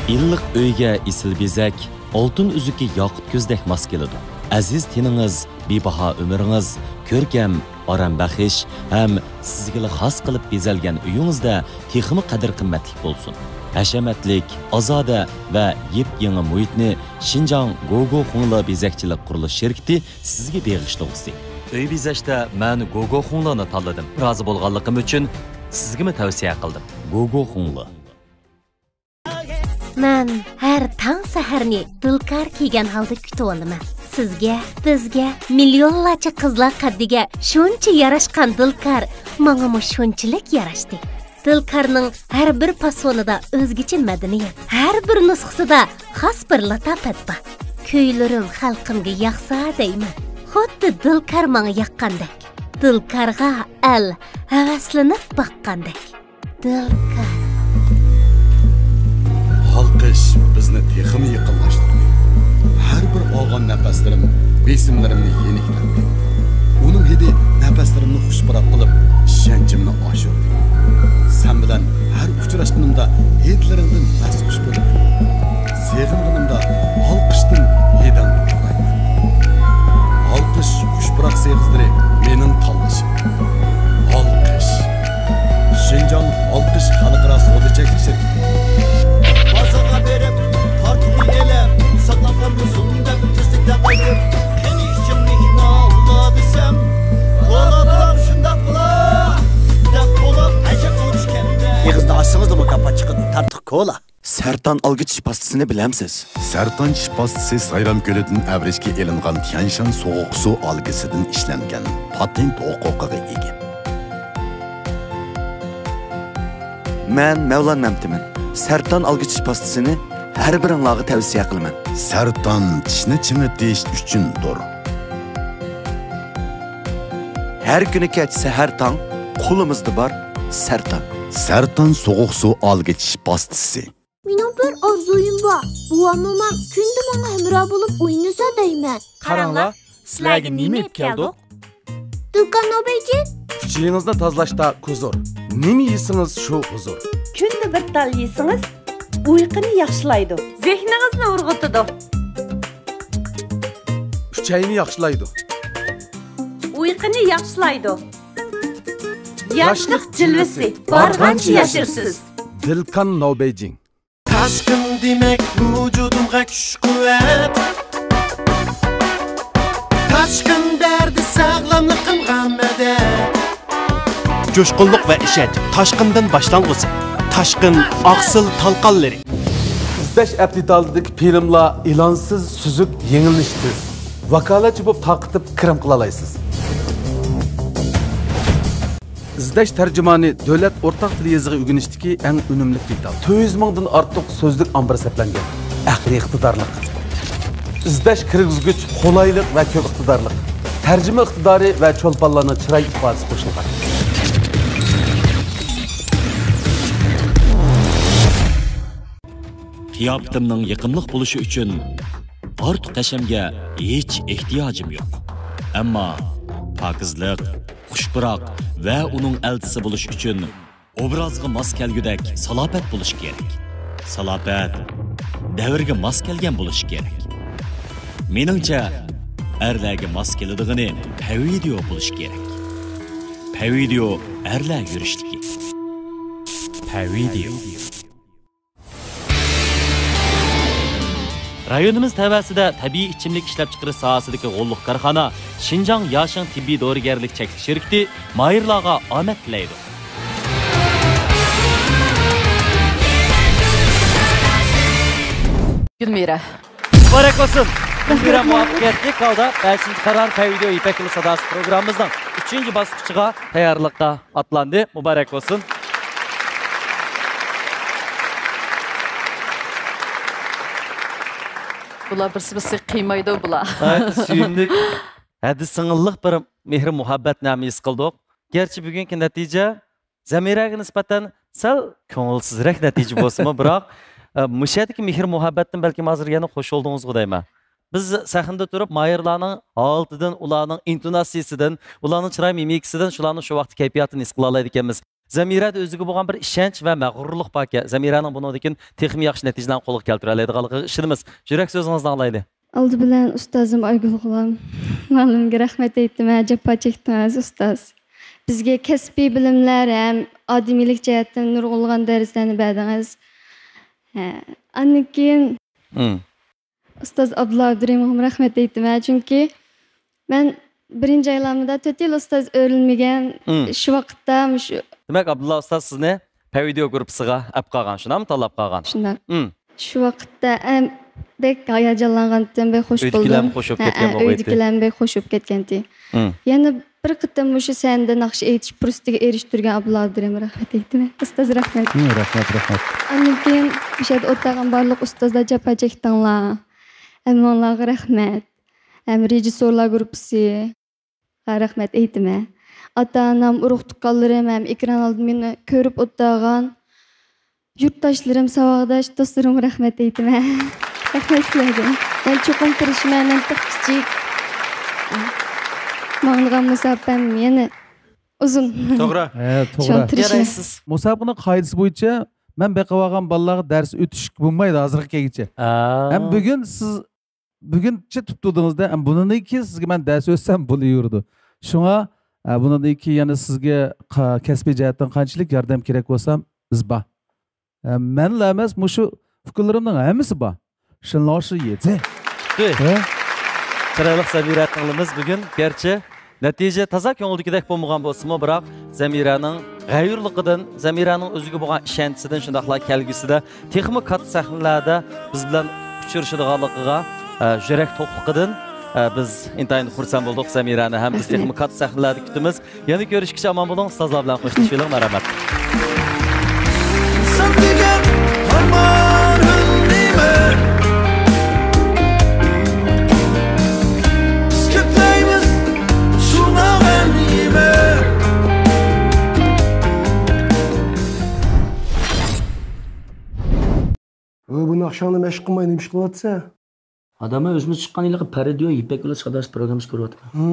ئىللىق ئۆيگە ئېسىل بېزەك، ئالتۇن ئۈزۈكى ياقۇت كۆزدەك ماس كېلىدۇ. ئەزىز تېنىڭىز، بىباھا ئۆمرىڭىز، كۆركەم، ئارام بەخش ھەم سىزگىلا خاس قىلىپ بېزەلگەن ئۆيىڭىزدە تېخىمۇ قەدىر-قىممەتلىك بولسۇن. ھەشەمەتلىك، ئازادە ۋە يېپيېڭى مۇھىتنى شىنجاڭ گوگو خۇڭلې بېزەكچىلىك قۇرۇلۇش شىركىتى سىزگە بېغىشلىغۇسى. ئۆي بېزەشتە مەن گوگو خۇڭلېنى تاللىدىم. رازى بولغانلىقىم ئۈچۈن سىزگىمۇ تەۋسىيە قىلدىم. گوگو خۇڭلې. مەن ھەر تاڭ سەھەرنى دىلكار كىيگەن ھالدا كۈتۈۋالىمەن. سىزگە، بىزگە، مىليونلارچە قىزلار قەددىگە شۇنچە ياراشقان دىلكار ماڭىمۇ شۇنچىلىك ياراشتى. دىلكارنىڭ ھەر بىر پاسونىدا ئۆزگىچە مەدەنىيەت، ھەر بىر نۇسخىسىدا خاس بىر لاتاپەت بار. كۈيلىرىم خەلقىمگە ياقسا دەيمەن، خۇددى دىلكار ماڭا ياققاندەك. دىلكارغا ئەل ھەۋەسلىنىپ باققاندەك. دىلكار. ئالقىش بىزنى تېخىمۇ يېقىنلاشتۇردى. ھەر بىر ئالغان نەپەسلىرىم بېسىملىرىمنى يېنىكلەتتى. ئۇنىڭ ھىدى نەپەسلىرىمنى خۇش پۇراق قىلىپ، ئىشەنچىمنى ئاشۇردى. سەن بىلەن ھەر ئۇچراشقىنىمدا ھىدلىرىڭدىن مەستخۇش بولىمەن. سېغىنغىنىمدا ئالقىشتىن ھىدىڭنى پۇرايمەن. ئالقىش خۇش پۇراق سېغىزلىرى مېنىڭ تاللىشىم. ئالقىش. شىنجاڭ ئالقىش خەلقئارا سودا چەكلىك شىركىتى. بازارغا بېرىپ، پارتىنى ئېلىپ، ساقلاپ قالمىسۇن دەپ، تېزلىكتە قايتىپ، قېنى ئىچىملىكنى ئاڭلا دېسەم، كولابلار شۇنداق بولا، دەپ بولۇپ، ئەجەب ئۇچكەندە. ئېغىزنى ئاچسىڭىزلا مۇكاپات چىقىدۇ، تارتۇق كولا. سەرتان ئالگى چىش پاستىسىنى بىلەمسىز؟ سەرتان چىش پاستىسى سايرام كۆلىدىن ئەۋرىشكە ئېلىنغان تيەنشان سوغۇق سۇ ئالگىسىدىن ئىشلەنگەن، پاتېنت ھوقۇقىغا ئىگە. مەن مەۋلان مەمتىمىن. سەرتان ئالگى چىش پاستىسىنى ھەر بىرىڭلارغا تەۋسىيە قىلىمەن. سەرتان چىشنى چىڭىتىش ئۈچۈندۇر. ھەر كۈنى كەچ سەھەر تاڭ، قولىمىزدا بار سەرتان. سەرتان سوغۇق سۇ ئالگى چىش پاستىسى. مېنىڭ بىر ئارزۇيۇم بار. بوۋام، مومام كۈندە ماڭا ھەمراھ بولۇپ ئوينىسا دەيمەن. قاراڭلار، سىلەرگە نېمە ئېلىپ كەلدۇق؟ دۇكان ئوبېجىن. ئۈچىيىڭىزنى تازىلاشتا كۇزۇر. نېمە يېسىڭىز، شۇ ھۇزۇر. كۈندە بىر تال يېسىڭىز، ئۇيقۇنى ياخشىلايدۇ. زېھنىڭىزنى ئۇرغۇتىدۇ. ئۈچەينى ياخشىلايدۇ. ئۇيقۇنى ياخشىلايدۇ. ياشلىق جىلۋىسى، بارغانچە ياشىرسىز. دىلكان نوبېيجىڭ. تاشقىن دېمەك ۋۇجۇدۇمغا كۈچ-قۇۋۋەت. تاشقىن بەردى ساغلاملىقىمغا مەدەت. جۇشقۇنلۇق ۋە ئىشەنچ تاشقىندىن باشلانغۇسى. تاشقىن ئاقسىل تالقانلىرى. ئىزدەش ئەپ دېتالىدىكى فىلىملار ئېلانسىز سۈزۈك يېڭىلىنىشى تېز. ۋاكالەتچى بولۇپ تارقىتىپ كىرىم قىلالايسىز. ئىزدەش تەرجىمانى دۆلەت ئورتاق تىل يېزىقى ئۆگىنىشتىكى ئەڭ ئۈنۈملۈك دېتال. تۆت يۈز مىڭدىن ئارتۇق سۆزلۈك ئامبىرى سەپلەنگەن. ئەقلىي ئىقتىدارلىق. ئىزدەش كىرگۈزگۈچ قولايلىق ۋە كۆپ ئىقتىدارلىق. تەرجىمە ئىقتىدارى ۋە چولپانلارنىڭ چىراي ئىپادىسى قوشۇلغان. قىياپىتىمنىڭ يېقىملىق بولۇشى ئۈچۈن ئارتۇق ھەشەمگە ھېچ ئېھتىياجىم يوق. ئەمما پاكىزلىق، خۇش پۇراق ۋە ئۇنىڭ ئەلچىسى بولۇش ئۈچۈن ئوبرازغا ماس كەلگۈدەك سالاپەت بولۇش كېرەك. سالاپەت دەۋرگە ماس كەلگەن بولۇش كېرەك. مېنىڭچە، ئەرلەرگە ماس كېلىدىغىنى پەۋىدىيو بولۇش كېرەك. پەۋىدىيو ئەرلەر يۈرۈشلۈكى. پەۋىدىيو. رايونىمىز تەۋەسىدە تەبىئىي ئىچىملىك ئىشلەپچىقىرىش ساھەسىدىكى غوللۇق كارخانا شىنجاڭ ياشىڭ تېببىي دورىگەرلىك چەكلىك شىركىتى ماھىرلارغا ئامەت تىلەيدۇ. گۈلمىرە. مۇبارەك بولسۇن! گۈلمىرە مۇۋەپپەقىيەتلىك ھالدا بەشىنچى قارار پەۋىدىيو يىپەك يولى ساداسى پروگراممىمىزنىڭ ئۈچىنچى باسقۇچىغا تەييارلىققا ئاتلاندى. مۇبارەك بولسۇن! بۇلار بىرسى بىرسىگە قىيمايدۇ بۇلار. ناھايىتى سۆيۈملۈك، ھەددى سىڭىللىق بىر مېھرى مۇھەببەتنى ھەم ھېس قىلدۇق. گەرچە بۈگۈنكى نەتىجە زەمىرەگە نىسبەتەن سەل كۆڭۈلسىزرەك نەتىجە بولسىمۇ، بىراق، ئە، مۇشۇ يەردىكى مېھىر-مۇھەببەتتىن بەلكىم ھازىر يەنە خۇش بولدىڭىزغۇ دەيمەن. بىز سەھنىدە تۇرۇپ ماھىرلارنىڭ ھالىتىدىن، ئۇلارنىڭ ئىنتوناتسىيىسىدىن، ئۇلارنىڭ چىراي مىمىكىسىدىن شۇلارنىڭ شۇ ۋاقىتتىكى كەيپىياتىنى ھېس قىلالايدىكەنمىز. زەمىرەدە ئۆزىگە بولغان بىر ئىشەنچ ۋە مەغرۇرلۇق باركەن. زەمىرەنىڭ بۇنىڭدىن كېيىن تېخىمۇ ياخشى نەتىجىلەرنى قولغا كەلتۈرەلەيدىغانلىقىغا ئىشىنىمىز. يۈرەك سۆزىڭىزنى ئاڭلايلى. ئالدى بىلەن ئۇستازىم ئايگۈل غۇلام مۇئەللىمگە رەھمەت ئېيتىمەن، جاپا چەكتىڭىز ئۇستاز. بىزگە كەسپىي بىلىملەر ھەم ئادىمىيلىك جەھەتتىن نۇرغۇنلىغان دەرسلەرنى بەردىڭىز. ھە، ئاندىن كېيىن مم. ئۇستاز ئابدۇللا ئابدۇرېھىمغىمۇ رەھمەت ئېيتىمەن، چۈنكى مەن بىرىنچى ئايلانمىدا تۆت يىل ئۇستاز ئۆرۈلمىگەن، مم. شۇ ۋاقىتتا مۇشۇ دېمەك، ئابدۇللا ئۇستاز سىزنى پەيۋىدىيو گۇرۇپپىسىغا ئەپ قالغان، شۇنداقمۇ؟ تاللاپ قالغان. شۇنداق. مم. شۇ ۋاقىتتا ئەم، بەك ھاياجانلانغانتىم، بەك خۇش بولدۇم. ئۆيدىكىلەرمۇ خۇش بولۇپ ھە، كەتكەن ھە، بولغۇيتى. ئۆيدىكىلەرمۇ بەك خۇش بولۇپ كەتكەنتى. مم. يەنە بىر قېتىم مۇشۇ سەھنىدە ناخشا ئېيتىش پۇرسىتىگە ئېرىشتۈرگەن ئابدۇللا ئابدۇرېھىمغا رەھمەت ئېيتىمەن. ئۇستاز، رەھمەت. مم، رەھمەت، رەھمەت. ئاندىن كېيىن مۇشۇ يەردە ئولتۇرغان بارلىق ئۇستازلار، جاپا چەكتىڭلار. ھەممىڭلارغا رەھمەت. ھەم رېژىسسورلار گۇرۇپپىسىغا رەھمەت ئېيتىمەن. ئاتا-ئانام، ئۇرۇق-تۇغقانلىرىم ھەم ئېكران ئالدىدا مېنى كۆرۈپ ئولتۇرغان يۇرتداشلىرىم، ساۋاقداش دوستلىرىمغا رەھمەت ئېيتىمەن. رەھمەت سىلەرگە. مەن چوقۇم تىرىشىمەن، مەن تېخى كىچىك. ماڭىدىغان مۇساپەم يەنە ئۇزۇن. توغرا. ھە، توغرا. شۇڭا تىرىشىمەن. يارايسىز. مۇسابىقىنىڭ قائىدىسى بويىچە مەن بېقىۋالغان بالىلارغا دەرس ئۆتۈشكە بولمايدۇ ھازىرغا كەلگۈچە. ھە. ھەم بۈگۈن سىز بۈگۈنچە تۇتۇپ تۇردىڭىزدە، ئەم، بۇنىڭدىن كېيىن سىزگە مەن دەرس ئۆتسەم بولۇۋېرىدۇ. شۇڭا، ئە، بۇنىڭدىن كېيىن يەنە سىزگە قا-، كەسپىي جەھەتتىن قانچىلىك ياردەم كېرەك بولسام، بىز بار. ئە، مەنلا ئەمەس، مۇشۇ ئۇكىلىرىمنىڭ ھەممىسى بار. شىنلاشى يېتى. ھە؟ چىرايلىق زەمىرە سىڭلىمىز بۈگۈن گەرچە نەتىجە تازا كۆڭۈلدىكىدەك بولمىغان بولسىمۇ، بىراق زەمىرەنىڭ غەيۇرلۇقىدىن، زەمىرەنىڭ ئۆزىگە بولغان ئىشەنچىسىدىن، شۇنداقلا كەلگۈسىدە تېخىمۇ كاتتا سەھنىلەردە بىز بىلەن ئۇچرىشىدىغانلىقىغا، ئە، يۈرەك توقلۇقىدىن، ئە، بىز ئىنتايىن خۇرسەن بولدۇق زەمىرەنى ھەم بىز رەھمەت. تېخىمۇ كاتتا سەھنىلەردە كۈتىمىز. يەنە كۆرۈشكىچە ئامان بولۇڭ، ئۇستازلار بىلەن خوشلىشىۋېلىڭ، مەرھەمەت. ئىنسان دېگەن ھارمانىم نېمە؟ بىز كۆپلەيمىز شۇ ناغەم يېمە. ۋە بۇ ناخشاڭنى مەشىق قىلماي نېمە ئىش قىلىۋاتىسەن؟ ئاداما ئۆزىمىز چىققان ھېلىقى پەرىدىيو يىپەك يولى ساداسى پروگراممىسى كۆرۈۋاتىمەن. ھە؟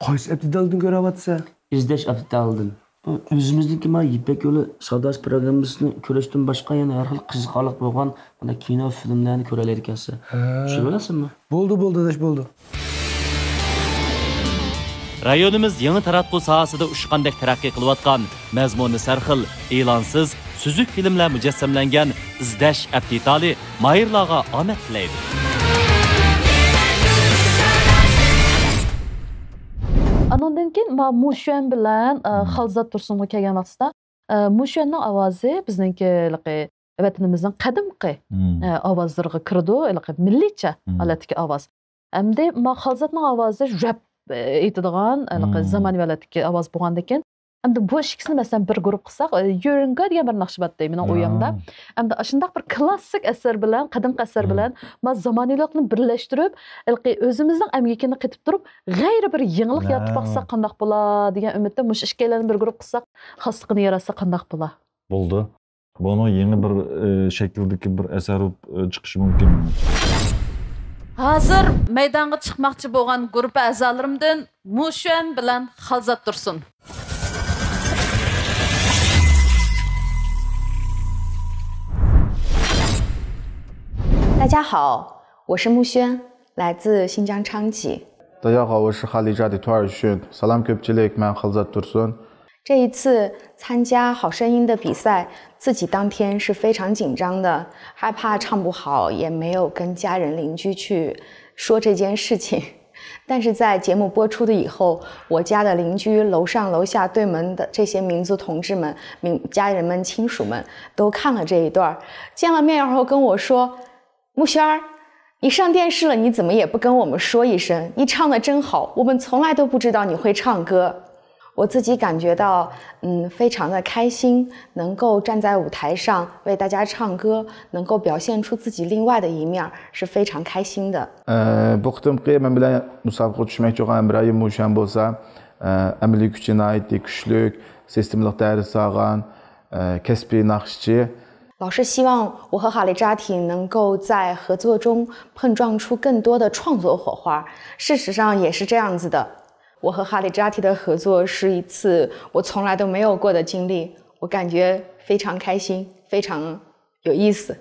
قايسى ئەپتىدالدىن كۆرۈۋاتىسەن؟ ئىزدەش ئەپتىدالدىن. بۇ ئۆزىمىزنىڭكى ما يىپەك يولى ساداسى پروگراممىسىنى كۆرۈشتىن باشقا يەنە ھەر خىل قىزىقارلىق بولغان مانا كىنو، فىلىملەرنى كۆرەلەيدىكەنسەن. ھە. چۈشىنىۋالامسەنمۇ؟ بولدى، بولدى، ئاداش، بولدى. رايونىمىز يېڭى تاراتقۇ ساھەسىدە ئۇچقاندەك تەرەققىي قىلىۋاتقان، مەزمۇنى سەرخىل، ئېلانسىز، سۈزۈك فىلىملەر مۇجەسسەملەنگەن ئىزدەش ئەپتىتالى ماھىرلارغا ئامەت تىلەيدۇ. ئانىڭدىن كېيىن ما مۇشۈەن بىلەن، ئە، مم. خالزات تۇرسۇنغا كەلگەن ۋاقتىدا، ئە، مۇشۈەننىڭ ئاۋازى بىزنىڭكى ھېلىقى ۋەتىنىمىزنىڭ قەدىمكى، مم. ئە، ئاۋازلىرىغا كىرىدۇ، ھېلىقى مىللىيچە مم. ھالەتتىكى ئاۋاز. ئەمدى ما خالزاتنىڭ ئاۋازى رەپ، ئە، ئېيتىدىغان، ھېلىقى مم. زامانىۋى ھالەتتىكى ئاۋاز بولغاندىكىن، ئەمدى بۇ ئىككىسىنى مەسىلەن بىر گۇرۇپ قىلساق، ئە، يۈرۈڭگە دېگەن بىر ناخشا بارتتى مېنىڭ ئۇيامدا. ھا. ئەمدى ئاشۇنداق بىر كلاسسىك ئەسەر بىلەن، قەدىمكى ئەسەر مم. بىلەن ما زامانىۋىلىقنى بىرلەشتۈرۈپ، ھېلىقى ئۆزىمىزنىڭ ئەمگىكىنى قېتىپ تۇرۇپ، غەيرىي بىر يېڭىلىق ھا. يارىتىپ باقساق قانداق بولا دېگەن ئۈمىدتە مۇشۇ ئىككىيلەننى بىر گۇرۇپ قىلساق، خاسلىقىنى ياراتساق قانداق بولا؟ بولدى. بۇنىڭ يېڭى بىر، ئى، شەكىلدىكى بىر ئەسەر بولۇپ، ئى، چىقىشى مۇمكىن. ھازىر مەيدانغا چىقماقچى بولغان گۇرۇپپا ئەزالىرىمدىن مۇشۈەن بىلەن خالزات تۇرسۇن. 大家好，我是木轩，来自新疆昌吉。 大家好，我是哈利扎的托尔逊。 سالام كۆپچىلىك، مەن خالزات تۇرسۇن. 这一次参加好声音的比赛，自己当天是非常紧张的，害怕唱不好，也没有跟家人邻居去说这件事情。但是在节目播出的以后，我家的邻居、楼上楼下对门的这些民族同志们、民，家人们、亲属们都看了这一段儿。见了面以后跟我说： 木轩儿，你上电视了，你怎么也不跟我们说一声？你唱得真好，我们从来都不知道你会唱歌。我自己感觉到，嗯，非常的开心，能够站在舞台上为大家唱歌，能够表现出自己另外的一面儿，是非常开心的。 ئە، بۇ قېتىمقى مەن بىلەن مۇسابىقىگە چۈشمەكچى بولغان ھەمراھىم مۇشۈەن بولسا، ئە، ئەمەلىي كۈچى ناھايىتى كۈچلۈك، سىستېمىلىق دەرس ئالغان، ئە، كەسپىي ناخشىچى. 老师希望我和哈利扎提能够在合作中碰撞出更多的创作火花。事实上也是这样子的，我和哈利扎提的合作是一次我从来都没有过的经历，我感觉非常开心，非常有意思。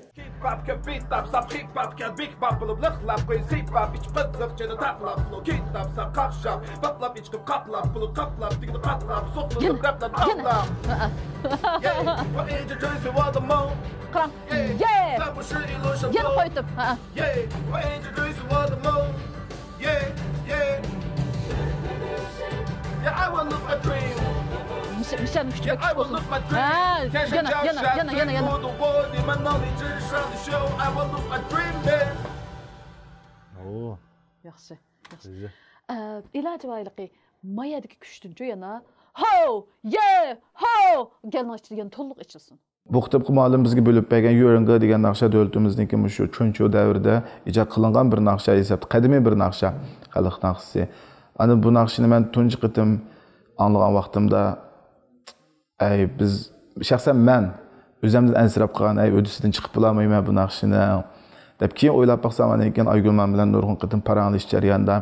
يەنە، يەنە. قاراڭ. يې! يەنە قايتىپ. ھە. Yeah, yeah. Yeah, I will lose my dream. مىشەن، مىشەن كۈچلۈك. Yeah, I will lose my dream. ھە، يەنە، يەنە، يەنە، يەنە، يەنە. ياخشى، ياخشى. ئە، ئىلاجى بار ھېلىقى مايەدىكى كۈچتىنچۇ يەنە. ھو! يې! ھو! گەلنىڭ ئىچىدە يەنە تولۇق ئېچىلسۇن. بۇ قېتىمقى مۇئەللىم بىزگە بۆلۈپ بەرگەن يۆرۈڭگې دېگەن ناخشا دۆلىتىمىزنىڭكى مۇشۇ چۈنچۇ دەۋرىدە ئىجاد قىلىنغان بىر ناخشا ھېسابتا، قەدىمىي بىر ناخشا، خەلق ناخشىسى. ئانا بۇ ناخشىنى مەن تۇنجى قېتىم ئاڭلىغان ۋاقتىمدا، ئەي، بىز، شەخسەن مەن ئۆزۈمدىن ئەنسىرەپ قالغان، ئەي، ھۆددىسىدىن چىقىپ بولالمايمەن بۇ ناخشىنىڭ، دەپ كېيىن ئويلاپ باقسام، ئاندىن كېيىن ئايگۈل ماما بىلەن نۇرغۇن قېتىم پاراڭلىشىش جەريانىدا،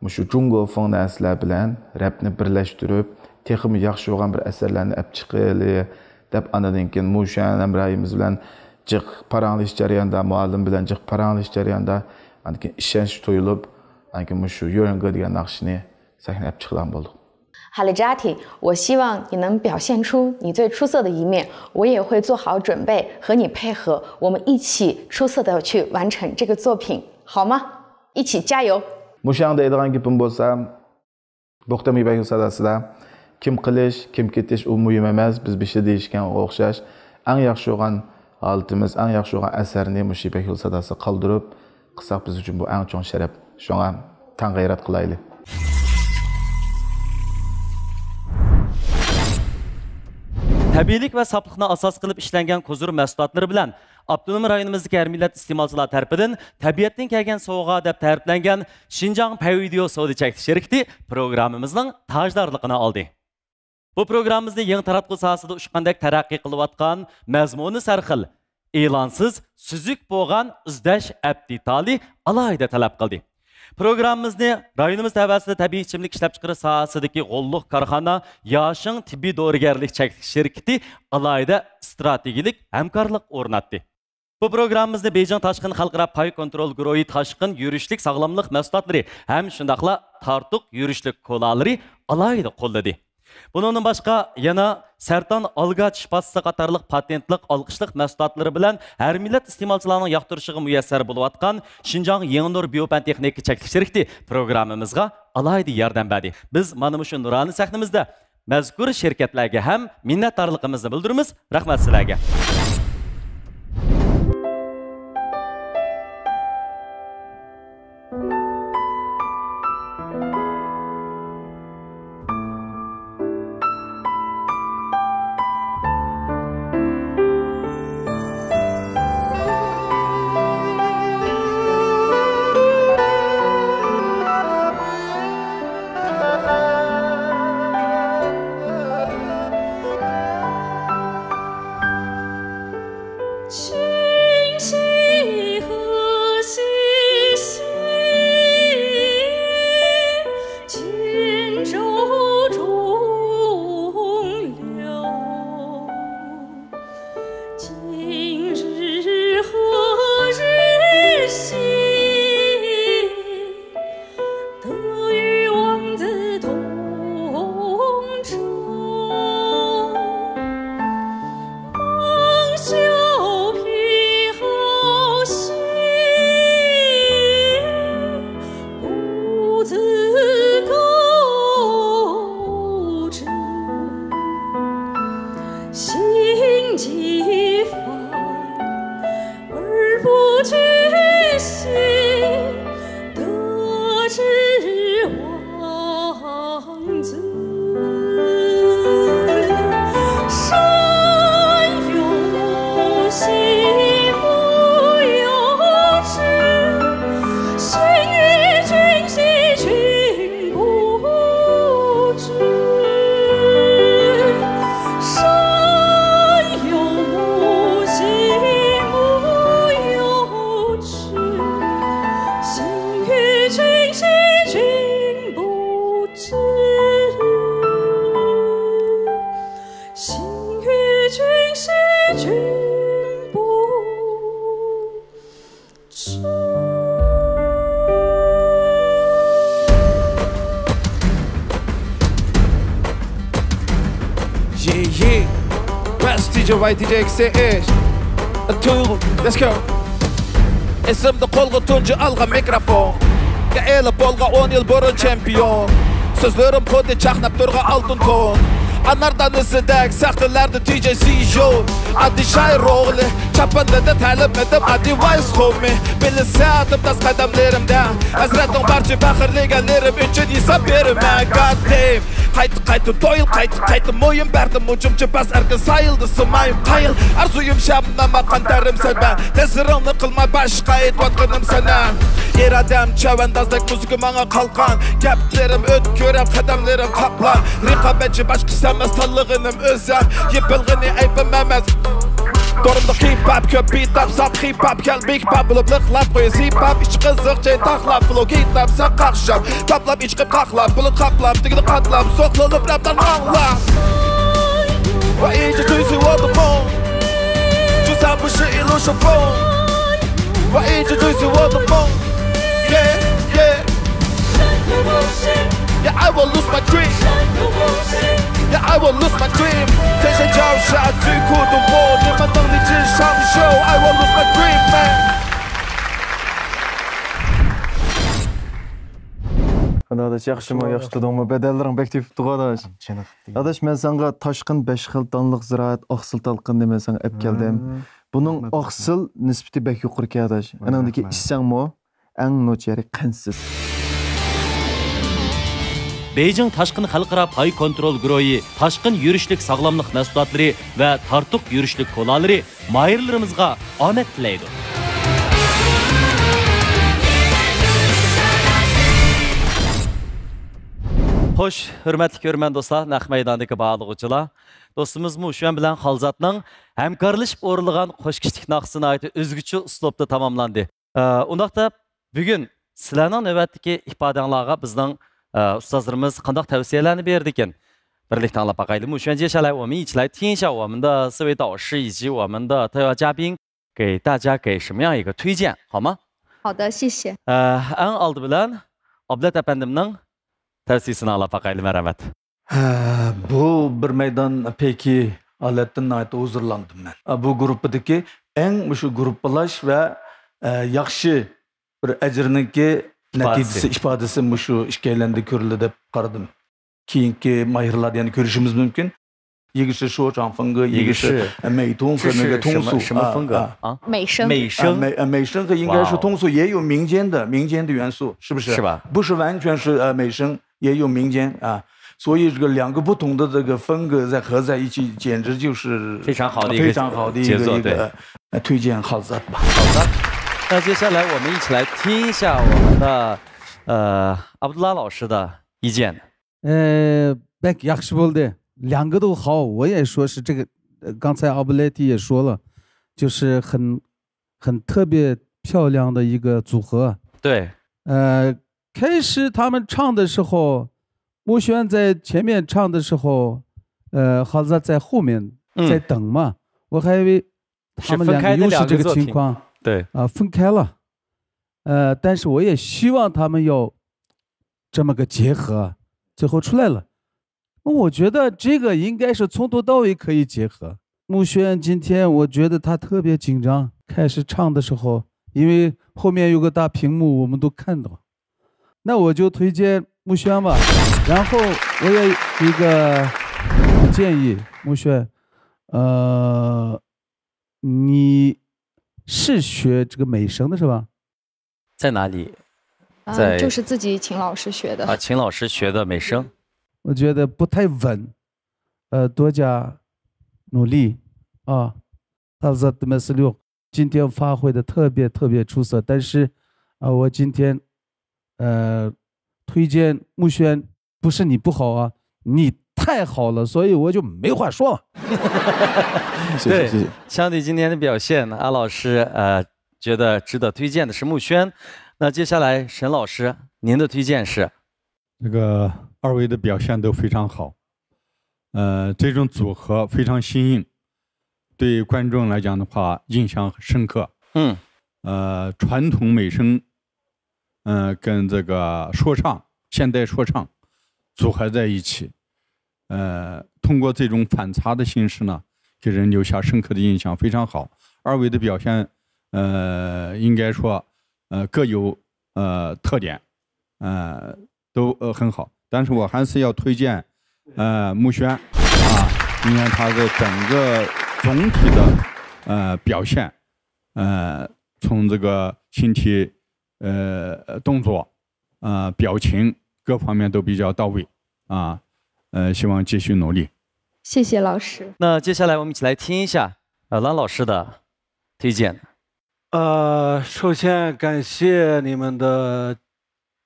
مۇشۇ جۇڭگو فېڭ نەرسىلەر بىلەن رەپنى بىرلەشتۈرۈپ، تېخىمۇ ياخشى بولغان بىر ئەسەرلەرنى ئەپ چىقىلى، دەپ ئاندىن كېيىن مۇشەن ھەمراھىمىز بىلەن جىق پاراڭلىشىش جەريانىدا، مۇئەللىم بىلەن جىق پاراڭلىشىش جەريانىدا، ئاندىن كېيىن ئىشەنچ تويۇلۇپ، ئاندىن كېيىن مۇشۇ يۆرۈڭگې دېگەن ناخشىنى سەھنە ئەپ چىقىدىغان بولدۇق. 好了，Jati，我希望你能表现出你最出色的一面，我也会做好准备和你配合，我们一起出色的去完成这个作品，好吗？一起加油！ مۇشۇ يەردە دەيدىغان گېپىم بولسا، بۇ قېتىم يىپەك يولى ساداسىدا كىم قېلىش، كىم كېتىش، ئۇ مۇھىم ئەمەس، بىز بېشىدا دېيىشكەنگە ئوخشاش، ئەڭ ياخشى بولغان ھالىتىمىز، ئەڭ ياخشى بولغان ئەسەرنى مۇشۇ يىپەك يولى ساداسىدا قالدۇرۇپ، قىلساق بىز ئۈچۈن بۇ ئەڭ چوڭ شەرەپ. شۇڭا تەڭ غەيرەت قىلايلى. تەبىئىيلىك ۋە ساپلىقنى ئاساس قىلىپ ئىشلەنگەن كوزۇر مەھسۇلاتلىرى بىلەن ئاپتونوم رايونىمىزدىكى ھەر مىللەت ئىستېمالچىلار تەرىپىدىن تەبىئەتتىن كەلگەن سوۋغا دەپ تەرىپلەنگەن شىنجاڭ پەيۋىدېئو سودا چەكلىك شىركىتى پروگراممىمىزنىڭ تاجدارلىقىنى ئالدى. بۇ پروگراممىمىزنى يېڭى تاراتقۇ ساھەسىدە ئۇچقاندەك تەرەققىي قىلىۋاتقان، مەزمۇنى سەرخىل، ئېلانسىز، سۈزۈك بولغان ئىزدەش ئەپ دېتالى ئالاھىدە تەلەپ قىلدى. پروگراممىمىزنى رايونىمىز تەۋەسىدە تەبىئىي ئىچىملىك ئىشلەپچىقىرىش ساھەسىدىكى غوللۇق كارخانا ياشىڭ تېببىي دورىگەرلىك چەكلىك شىركىتى ئالاھىدە ئىستراتېگىيەلىك ھەمكارلىق ئورناتتى. بۇ پروگراممىمىزنى بېيجىڭ تاشقىن خەلقئارا پاي كونترول گۇرۇھى تاشقىن يۈرۈشلۈك ساغلاملىق مەھسۇلاتلىرى ھەم شۇنداقلا تارتۇق يۈرۈشلۈك كولالىرى ئالاھىدە قوللىدى. بۇنىڭدىن باشقا، يەنە سەرتان ئالگاچ شىپاسى قاتارلىق پاتېنتلىق ئالقىشلىق مەھسۇلاتلىرى بىلەن ھەر مىللەت ئىستېمالچىلارنىڭ ياقتۇرۇشىغا مۇيەسسەر بولۇۋاتقان شىنجاڭ يېڭى نۇر بىيو پەن تېخنىكا چەكلىك شىركىتى پروگراممىمىزغا ئالاھىدە ياردەم بەردى. بىز مانا مۇشۇ نۇرانە سەھنىمىزدە مەزكۇر شىركەتلەرگە ھەم مىننەتدارلىقىمىزنى بىلدۈرىمىز. رەھمەت سىلەرگە. Yeah, yeah. Best D J Y T J X A H. Two, let's go. ئېسىمدە قولغا تۇنجى ئالغان مىكروفون. ئېلىپ بولغان ئون يىل بۇرۇن چېمپىيون. سۆزلىرىم خۇددى چاقناپ تۇرغان ئالتۇن تون. ئانار دانىسىدەك سەختىلەردە تىجەي سىژو. ئاددىي شائىر روھلى، چاپاندا تەلىمىدىم ئاددىي ۋايس قومى. بىلىسەن تىمتاس قەدەملىرىمدە، ھەسرەتنىڭ بارچە پەخىرلىگەنلىرىم ئۈچۈن ھېساب بېرىمەن. God damn. قايتا، قايتا، تويۇل، قايتا، قايتا، مويۇن بەردىم، ھۇجۇمچى پاس ئەركىن سايىلدا سىمايىم قايىل. ئارزۇيۇم شەمنامە، قان تەرىم سەنمە. تەسىرىڭنى قىلماي باشقا ئېيتىۋاتقىنىم سەنە. ئىرادەم چەۋەندازدەك مۇزىكا ماڭا قالقان. گەپلىرىم ئۆتكۈر ھەم قەدەملىرىم قاپلان. رىقابەتچى باشقىسى ئەمەس، تاللىغىنىم ئۆزەم. يېپىلغىنى ئەيىبىم ئەمەس. تورۇمدا خىپ ھاپ، كۆپ بىت ھاپ، ساپ خىپ ھاپ، كەل بىگ باپ بولۇپ لىقلاپ قويۇش زىپ ھاپ. ئىچ قىزىق چەي تاقلاپ، فلو گىتاب ساق قاقشاپ. تاپلاپ ئىچقىپ قاقلاپ، بۇلۇت قاپلاپ، دېگىلى قاتلاپ، سوقۇلۇپ رەپتان ئاڭلاپ. ۋە ئىچى جۈيسى بولدىمۇ؟ جۈسەم بۇشى ئىلۇشۇپۇ. ۋە ئىچى جۈيسى بولدىمۇ؟ Yeah, yeah. Yeah, I will lose my dream. Yeah, I will lose my dream. 天生就下最苦的我，你们能力至上的show. I will lose my dream, man. قانداق ئاداش، ياخشىمۇ؟ ياخشى تۇردۇڭمۇ؟ بەدەنلىرىڭ بەك تېپىپتىغۇ ئاداش. چېنىقىپتۇ. ئاداش، مەن ساڭا تاشقىن بەش خىل دانلىق زىرائەت ئاقسىل تالقىنىنى مەن ساڭا ئەپ كەلدىم. ھە. بۇنىڭ ئاقسىل نىسبىتى بەك يۇقىرىكەن ئاداش. ئانىڭدىكى ئىچسەڭمۇ، ئەڭ نوچى يېرى قەنتسىز. بېيجىڭ تاشقىن خەلقئارا پاي كونترول گۇرۇھى تاشقىن يۈرۈشلۈك ساغلاملىق مەھسۇلاتلىرى ۋە تارتۇق يۈرۈشلۈك كولالىرى ماھىرلىرىمىزغا ئامەت تىلەيدۇ. خوش، ھۆرمەتلىك كۆرۈرمەن دوستلار، نەق مەيداندىكى باھالىغۇچىلار. دوستىمىز مۇشۈەن بىلەن خالزاتنىڭ ھەمكارلىشىپ ئورۇنلىغان قوش كىشىلىك ناخشىسى ناھايىتى ئۆزگىچە ئۇسلۇبتا تاماملاندى. ئە، ئۇنداقتا بۈگۈن سىلەرنىڭ نۆۋەتتىكى ئىپادەڭلارغا بىزنىڭ، ئە، ئۇستازلىرىمىز قانداق تەۋسىيەلەرنى بېرىدىكىن؟ بىرلىكتە ئاڭلاپ باقايلى. 目前接下来我们一起来听一下我们的四位导师以及我们的特邀嘉宾给大家给什么样一个推荐，好吗？好的，谢谢。 ئە، ئەڭ ئالدى بىلەن ئابلەت ئەپەندىمنىڭ تەۋسىيىسىنى ئاڭلاپ باقايلى، مەرھەمەت. ھە، بۇ بىر مەيدان پېكى ھالەتتىن ناھايىتى ھۇزۇرلاندىم مەن. بۇ گۇرۇپپىدىكى ئەڭ مۇشۇ گۇرۇپپىلاش ۋە، ئە، ياخشى بىر ئەجىرنىڭكى نەتىجىسى، ئىپادىسى مۇشۇ ئىككىيلەندە كۆرۈلدى دەپ قارىدىم. كېيىنكى ماھىرلاردا يەنە كۆرۈشىمىز مۇمكىن. 一个是说唱风格，一个是，一个是，呃，美声和那个通俗，是什么，什么风格啊？啊，美声。美声。啊，美，呃，美声和应该是通俗，也有民间的，民间的元素，是不是？是吧？不是完全是，呃，美声，也有民间啊。所以这个两个不同的这个风格再合在一起，简直就是非常好的一个，非常好的一个，杰作，一个，呃，推荐 خالزات 吧。 خالزات. 那接下来我们一起来听一下我们的，呃， ئابدۇللا 老师的意见. ئە، بەك ياخشى بولدى. 两个都好，我也说是这个，呃，刚才 ئابلەت 也说了，就是很，很特别漂亮的一个组合。 对。 呃，开始他们唱的时候， 目璇在前面唱的时候，呃， خالزات 在后面在等嘛， 我还以为他们两个又是这个情况， 对。 啊，分开了。 呃，但是我也希望他们要这么个结合，最后出来了。我觉得这个应该是从头到尾可以结合。 目璇今天我觉得他特别紧张，开始唱的时候，因为后面有个大屏幕，我们都看到。那我就推荐目璇吧。然后我也有一个建议，目璇，呃，你是学这个美声的是吧？ 在哪里？啊，在，就是自己请老师学的。啊，请老师学的美声。 我觉得不太稳，呃，多加努力啊。 خالزات 的 مەسىلە يوق. 今天发挥得特别特别出色，但是，啊，我今天，呃，推荐目璇，不是你不好啊，你太好了，所以我就没话说了。 谢谢，谢谢。 对，相对今天的表现，阿老师，呃，觉得值得推荐的是目璇。那接下来，沈老师，您的推荐是？ 这个二位的表现都非常好，呃，这种组合非常新颖，对观众来讲的话，印象很深刻。 嗯。 呃，传统美声，呃，跟这个说唱，现代说唱组合在一起，呃，通过这种反差的形式呢，给人留下深刻的印象，非常好。二位的表现，呃，应该说，呃，各有呃特点，呃，都呃很好。但是我还是要推荐呃，募宣啊，你看他的整个总体的呃表现，呃，从这个形体、呃动作、呃表情各方面都比较到位啊，呃，希望继续努力。谢谢老师。那接下来我们一起来听一下呃郎老师的推荐。呃，首先感谢你们的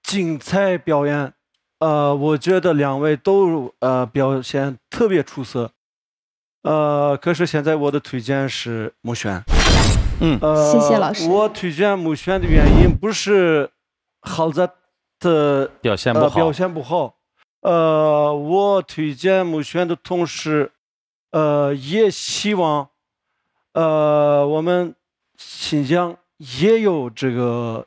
精彩表演。呃，我觉得两位都呃表现特别出色。呃，可是现在我的推荐是募宣。嗯，呃，谢谢老师。我推荐募宣的原因不是好在的表现不好，呃、表现不好。呃，我推荐募宣的同时，呃，也希望，呃，我们新疆也有这个。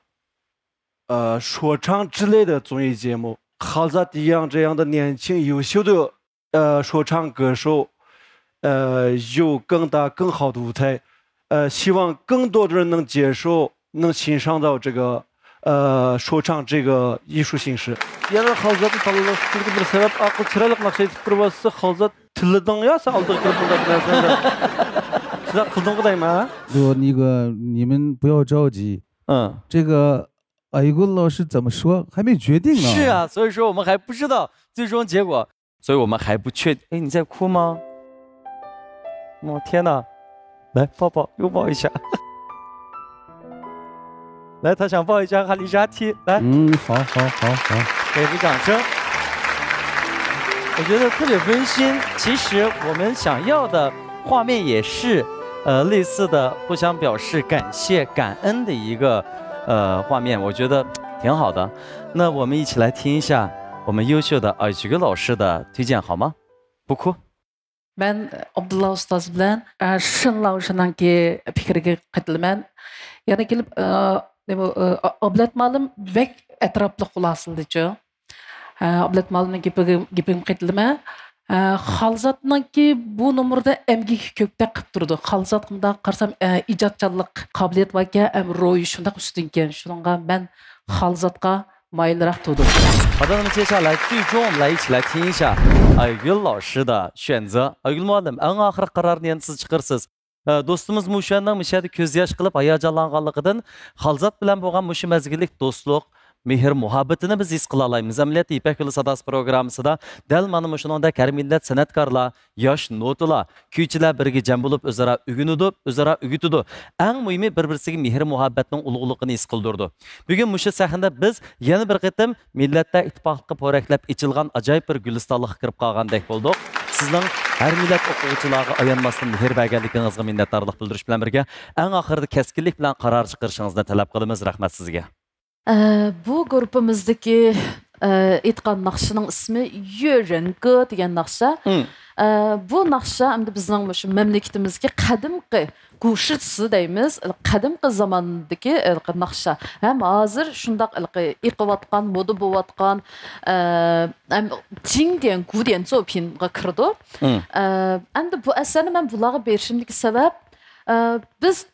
呃，说唱之类的综艺节目，好像一样这样的年轻优秀的呃说唱歌手，呃，有更大更好的舞台，呃，希望更多的人能接受，能欣赏到这个呃说唱这个艺术形式。يەنە خالزاتنى تاللاشتىكى بىر سەۋەب ئاقىل چىرايلىق ناخشا ئېيتىپ بېرىۋاتسا خالزات تىللىدىڭ يا سەن ئالدىغا كېلىپ بۇنداق نەرسىلەرنى شۇنداق قىلدىڭغۇ دەيمەن. 不，那个你们不要着急，嗯，这个 爱玉老师怎么说？还没决定啊。是啊，所以说我们还不知道最终结果，所以我们还不确定。哎，你在哭吗？我、天哪！来抱抱，拥抱一下。来，他想抱一下哈利沙提，来，嗯，好，好，好，好。给个掌声。我觉得特别温馨。其实我们想要的画面也是，呃，类似的互相表示感谢、感恩的一个呃画面，我觉得挺好的。那我们一起来听一下我们优秀的 ئايچىگۈل 老师的推荐，好吗？不哭。 مەن ئابدۇللا ئۇستاز بىلەن شېن لاۋشىنىڭكى پىكرىگە قېتىلىمەن. يەنە كېلىپ نېمە، ئابلەت مۇئەللىم بەك ئەتراپلىق خۇلاسىلىدىچۇ. ئابلەت مۇئەللىمنىڭ گېپىگە، گېپىگە قېتىلىمەن. خالزاتنىڭكى بۇ نومۇردا ئەمگىكى كۆپتەك قىلىپ تۇرىدۇ. خالزات مۇنداق قارىسام ئىجادچانلىق قابىلىيەت باركەن، ھەم روھى شۇنداق ئۈستۈنكەن. شۇنىڭغا مەن خالزاتقا مايىلراق تۇردۇم. 好的，那么接下来最终我们来一起来听一下爱玉老师的选择。 ئايگۈل مۇئەللىم، ئەڭ ئاخىرقى قارارنى يەنە سىز چىقىرىسىز. ئە، دوستىمىز مۇشۇەننىڭ مۇشۇ يەردە كۆز ياش قىلىپ ھاياجانلانغانلىقىدىن خالزات بىلەن بولغان مۇشۇ مەزگىللىك دوستلۇق، مېھىر مۇھەببىتىنى بىز ھېس قىلالايمىز. ئەمەلىيەتتە يىپەك يولى ساداسى پروگراممىسىدا دەل مانا مۇشۇنىڭدەك ھەر مىللەت سەنئەتكارلار، ياش نوتىلار، كۈيچىلەر بىرگە جەم بولۇپ ئۆزئارا ئۆگىنىدۇ، ئۆزئارا ئۆگىتىدۇ. ئەڭ مۇھىمى بىر-بىرسىگە مېھىر مۇھەببەتنىڭ ئۇلۇغلۇقىنى ھېس قىلدۇرىدۇ. بۈگۈن مۇشۇ سەھنىدە بىز يەنە بىر قېتىم مىللەتلەر ئىتتىپاقلىقى پورەكلەپ ئېچىلغان ئاجايىپ بىر گۈلىستانلىققا كىرىپ قالغاندەك بولدۇق. سىزنىڭ ھەر مىللەت ئوقۇغۇچىلارغا ئايانماستىن مېھىر بەرگەنلىكىڭىزغا مىننەتدارلىق بىلدۈرۈش بىلەن بىرگە، ئەڭ ئاخىرىدا كەسكىنلىك بىلەن قارار چىقىرىشىڭىزنى تەلەپ قىلىمىز. رەھمەت سىزگە. ئە، بۇ گۇرۇپپىمىزدىكى ئە، ئېيتقان ناخشىنىڭ ئىسمى يۆرېنگې دېگەن ناخشا. ئە، بۇ ناخشا ئەمدى بىزنىڭ مۇشۇ مەملىكىتىمىزدىكى قەدىمكى گۇشىسى دەيمىز، قەدىمكى زاماندىكى ھېلىقى ناخشا. ھەم ھازىر شۇنداق ھېلىقى ئېقىۋاتقان، مودا بولۇۋاتقان، ئە، ھەم جىڭديەن گۇديەن زوپىنغا كىرىدۇ. ئە، ئەمدى بۇ ئەسەرنى مەن بۇلارغا بېرىشىمدىكى سەۋەب، ئە، بىز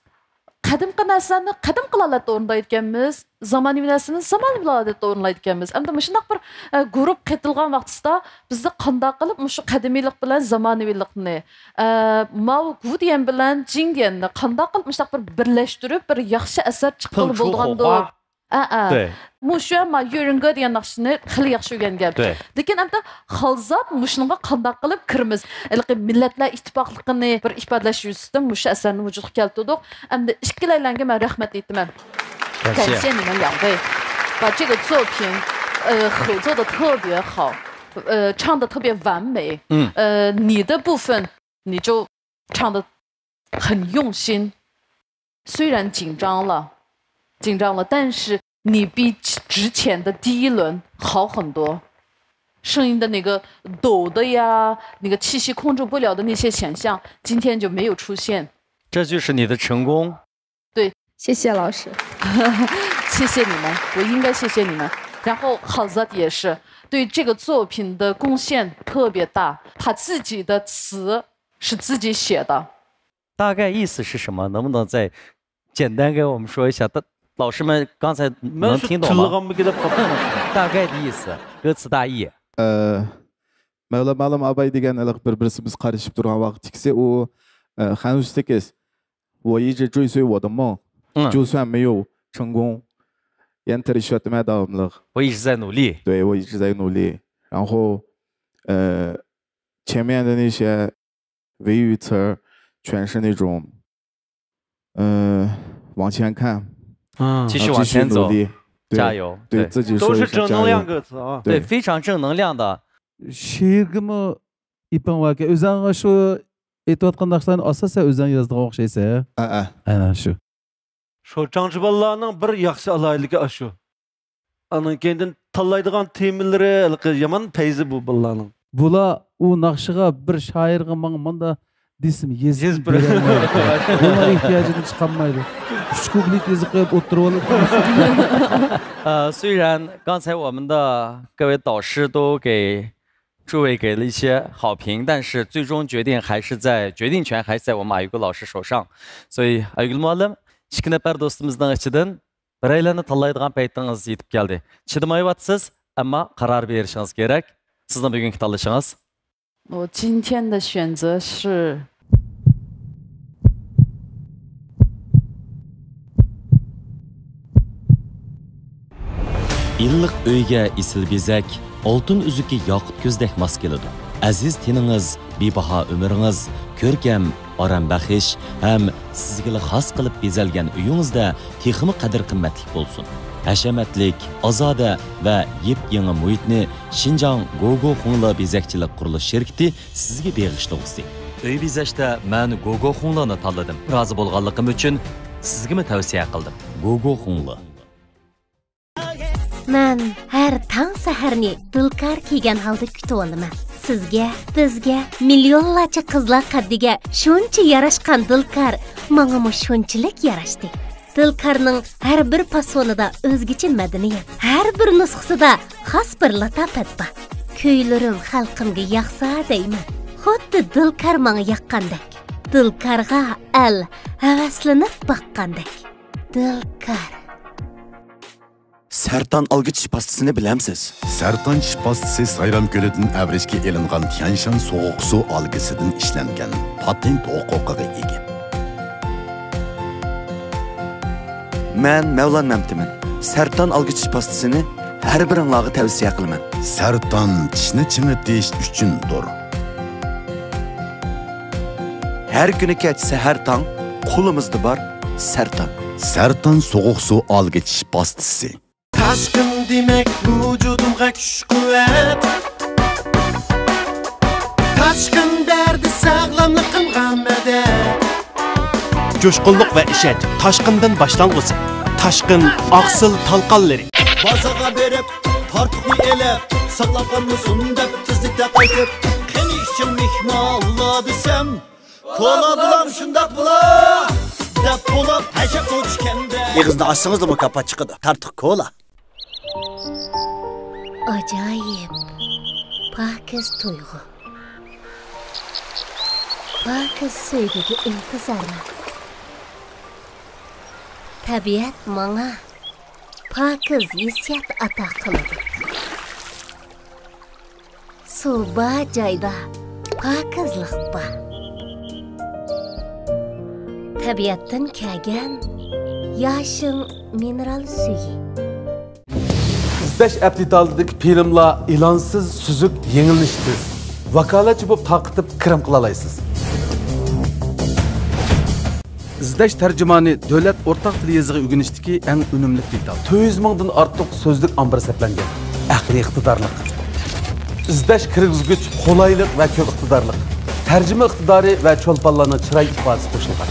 قەدىمكى نەرسىلەرنى قەدىمكى ھالەتتە ئورۇندايدىكەنمىز، زامانىۋى نەرسىنى زامانىۋى ھالەتتە ئورۇنلايدىكەنمىز. ئەمدى مۇشۇنداق بىر ئە، گۇرۇپ قېتىلغان ۋاقتىسىدا بىزدە قانداق قىلىپ مۇشۇ قەدىمىيلىق بىلەن زامانىۋىلىقنى، ئە، ماۋۇ گۇديەن بىلەن جىڭديەننى قانداق قىلىپ مۇشۇنداق بىر بىرلەشتۈرۈپ بىر ياخشى ئەسەر چىققىلى بولىدىغاندۇ. ئە، ئە. مۇشۇ ما يۆرىنگې دېگەن ناخشىنى خېلى ياخشى ئۆگەنگەن. لېكىن ئەمدى خالزات مۇشۇنىڭغا قانداق قىلىپ كىرىمىز؟ ھېلىقى مىللەتلەر ئىتتىپاقلىقىنى بىر ئىپادىلەش يۈزىسىدىن مۇشۇ ئەسەرنى ۋۇجۇدقا كەلتۈردۇق. ئەمدى ئىككىلەيلەنگە مەن رەھمەت ئېيتىمەن. 感谢。 كەنشيەن نېمەن ياڭدەي. 把这个作品，呃，合作的特别好，呃，唱的特别完美。呃，你的部分你就唱的很用心，虽然紧张了，紧张了，但是你比之前的第一轮好很多。声音的那个抖的呀，那个气息控制不了的那些现象，今天就没有出现。这就是你的成功。谢谢老师。谢谢你们，我应该谢谢你们。然后 Xalzat 也是对这个作品的贡献特别大，他自己的词是自己写的。大概意思是什么？能不能再简单给我们说一下？大，老师们刚才能听懂吗？ تىللىغانمىكىن دەپ قاپتۇ. 大概的意思，歌词大意。 ئە، مەۋلا مەلۇم ئاباي دېگەن ھېلىقى بىر بىرسى بىز قارىشىپ تۇرغان ۋاقىتتىكىسى ئۇ، ئە، خەنزۇ تېكىست 我一直追随我的梦，嗯，就算没有成功，也在努力。我一直在努力。对，我一直在努力。然后，呃，前面的那些维语词儿全是那种，呃，往前看，啊继续往前走，继续努力，对加油，对对自己说一声加油都是正能量。歌词啊。对，对非常正能量的。 شېئىرگىمۇ ئېپىڭ باركەن. ئۆزۈڭ شۇ ئېيتىۋاتقان ناخشىلارنى ئاساسەن ئۆزۈڭ يازىدىغان ئوخشايسەن. ئە، ئە. ئەنە شۇ. شوچاڭچى بالىلارنىڭ بىر ياخشى ئالاھىدىلىكى ئاشۇ. ئانىڭ كەينىدىن تاللايدىغان تېمىلىرى ھېلىقى يامان پەيزى بۇ بالىلارنىڭ. بۇلار ئۇ ناخشىغا بىر شائىرغا ماڭا ماندا دېسىم يېزىپ يېزىپ بېرەلمەيدۇ. بۇلار ئېھتىياجىدىن چىقالمايدۇ. ئۈچ كۇبلىك يېزىپ قويۇپ ئولتۇرۇۋالىدۇ. 呃，虽然刚才我们的各位导师都给诸位给了一些好评，但是最终决定还是在，决定权还是在我们 ئايگۈل 老师手上。所以 ئايگۈل مۇئەللىم، ئىككى نەپەر دوستىمىزنىڭ ئىچىدىن بىرەيلەننى تاللايدىغان پەيتىڭىز يېتىپ كەلدى. چىدىمايۋاتىسىز، ئەمما قارار بېرىشىڭىز كېرەك. سىزنىڭ بۈگۈنكى تاللىشىڭىز. 我今天的选择是 ئىللىق ئۆيگە ئېسىل بېزەك، ئالتۇن ئۈزۈكى ياقۇت كۆزدەك ماس كېلىدۇ. ئەزىز تېنىڭىز، بىباھا ئۆمرىڭىز، كۆركەم، ئارام بەخش ھەم سىزگىلا خاس قىلىپ بېزەلگەن ئۆيىڭىزدە تېخىمۇ قەدىر-قىممەتلىك بولسۇن. ھەشەمەتلىك، ئازادە ۋە يېپيېڭى مۇھىتنى شىنجاڭ گوگو خۇڭلې بېزەكچىلىك قۇرۇلۇش شىركىتى سىزگە بېغىشلىغۇسى. ئۆي بېزەشتە مەن گوگو خۇڭلېنى تاللىدىم. رازى بولغانلىقىم ئۈچۈن سىزگىمۇ تەۋسىيە قىلدىم. گوگو خۇڭلې. مەن ھەر تاڭ سەھەرنى دىلكار كىيگەن ھالدا كۈتۈۋالىمەن. سىزگە، بىزگە، مىليونلارچە قىزلار قەددىگە شۇنچە ياراشقان دىلكار ماڭىمۇ شۇنچىلىك ياراشتى. دىلكارنىڭ ھەر بىر پاسونىدا ئۆزگىچە مەدەنىيەت، ھەر بىر نۇسخىسىدا خاس بىر لاتاپەت بار. كۈيلىرىم خەلقىمگە ياقسا دەيمەن، خۇددى دىلكار ماڭا ياققاندەك. دىلكارغا ئەل ھەۋەسلىنىپ باققاندەك. دىلكار. سەرتان ئالگۈ چىش پاستىسىنى بىلەمسىز؟ سەرتان چىش پاستىسى سايرام كۆلىدىن ئەۋرىشكە ئېلىنغان تيەنشان سوغۇق سۇ ئالگىسىدىن ئىشلەنگەن، پاتېنت ھوقۇقىغا ئىگە. مەن مەۋلان مەمتىمىن. سەرتان ئالگۈ چىش پاستىسىنى ھەر بىرىڭلارغا تەۋسىيە قىلىمەن. سەرتان چىشنى چىڭىتىش ئۈچۈندۇر. ھەر كۈنى كەچ سەھەر تاڭ قولىمىزدا بار سەرتان. سەرتان سوغۇق سۇ ئالگۈ چىش پاستىسى. تاشقىن دېمەك ۋۇجۇدۇمغا كۈچ قۇۋۋەت. تاشقىن بەردى ساغلاملىقىمغا مەدەت. جۇشقۇنلۇق ۋە ئىشەنچ تاشقىندىن باشلانغۇسى. تاشقىن ئاقسىل تالقانلىرى. بازارغا بېرىپ، تارتۇقنى ئېلىپ، ساقلاپ قالمىسۇن دەپ تېزلىكتە قايتىپ، قېنى ئىچىڭ مېھمانلار دېسەم، كولا بولام شۇنداق بولا دەپ بولۇپ ھەشەپ ئوچكەندە. ئېغىزنى ئاچسىڭىزلا مۇكاپات چىقىدۇ. تارتۇق كولا. ئاجايىپ، پاكىز تۇيغۇ. پاكىز سۆيگۈگە ئىنتىزارمەن. تەبىئەت ماڭا پاكىز ھېسسىيات ئاتا قىلىدۇ. سۇ بار جايدا پاكىزلىق بار. تەبىئەتتىن كەلگەن ياشىڭ مىنېرال سۈيى. ئىزدەش ئەپ دېتالىدىكى فىلىملار ئېلانسىز، سۈزۈك، يېڭىلىنىشى تېز. ۋاكالەتچى بولۇپ تارقىتىپ كىرىم قىلالايسىز. ئىزدەش تەرجىمانى دۆلەت ئورتاق تىل يېزىقى ئۆگىنىشتىكى ئەڭ ئۈنۈملۈك دېتال. تۆت يۈز مىڭدىن ئارتۇق سۆزلۈك ئامبىرى سەپلەنگەن. ئەقلىي ئىقتىدارلىق. ئىزدەش كىرگۈزگۈچ قولايلىق ۋە كۆپ ئىقتىدارلىق. تەرجىمە ئىقتىدارى ۋە چولپانلارنىڭ چىراي ئىپادىسى قوشۇلغان.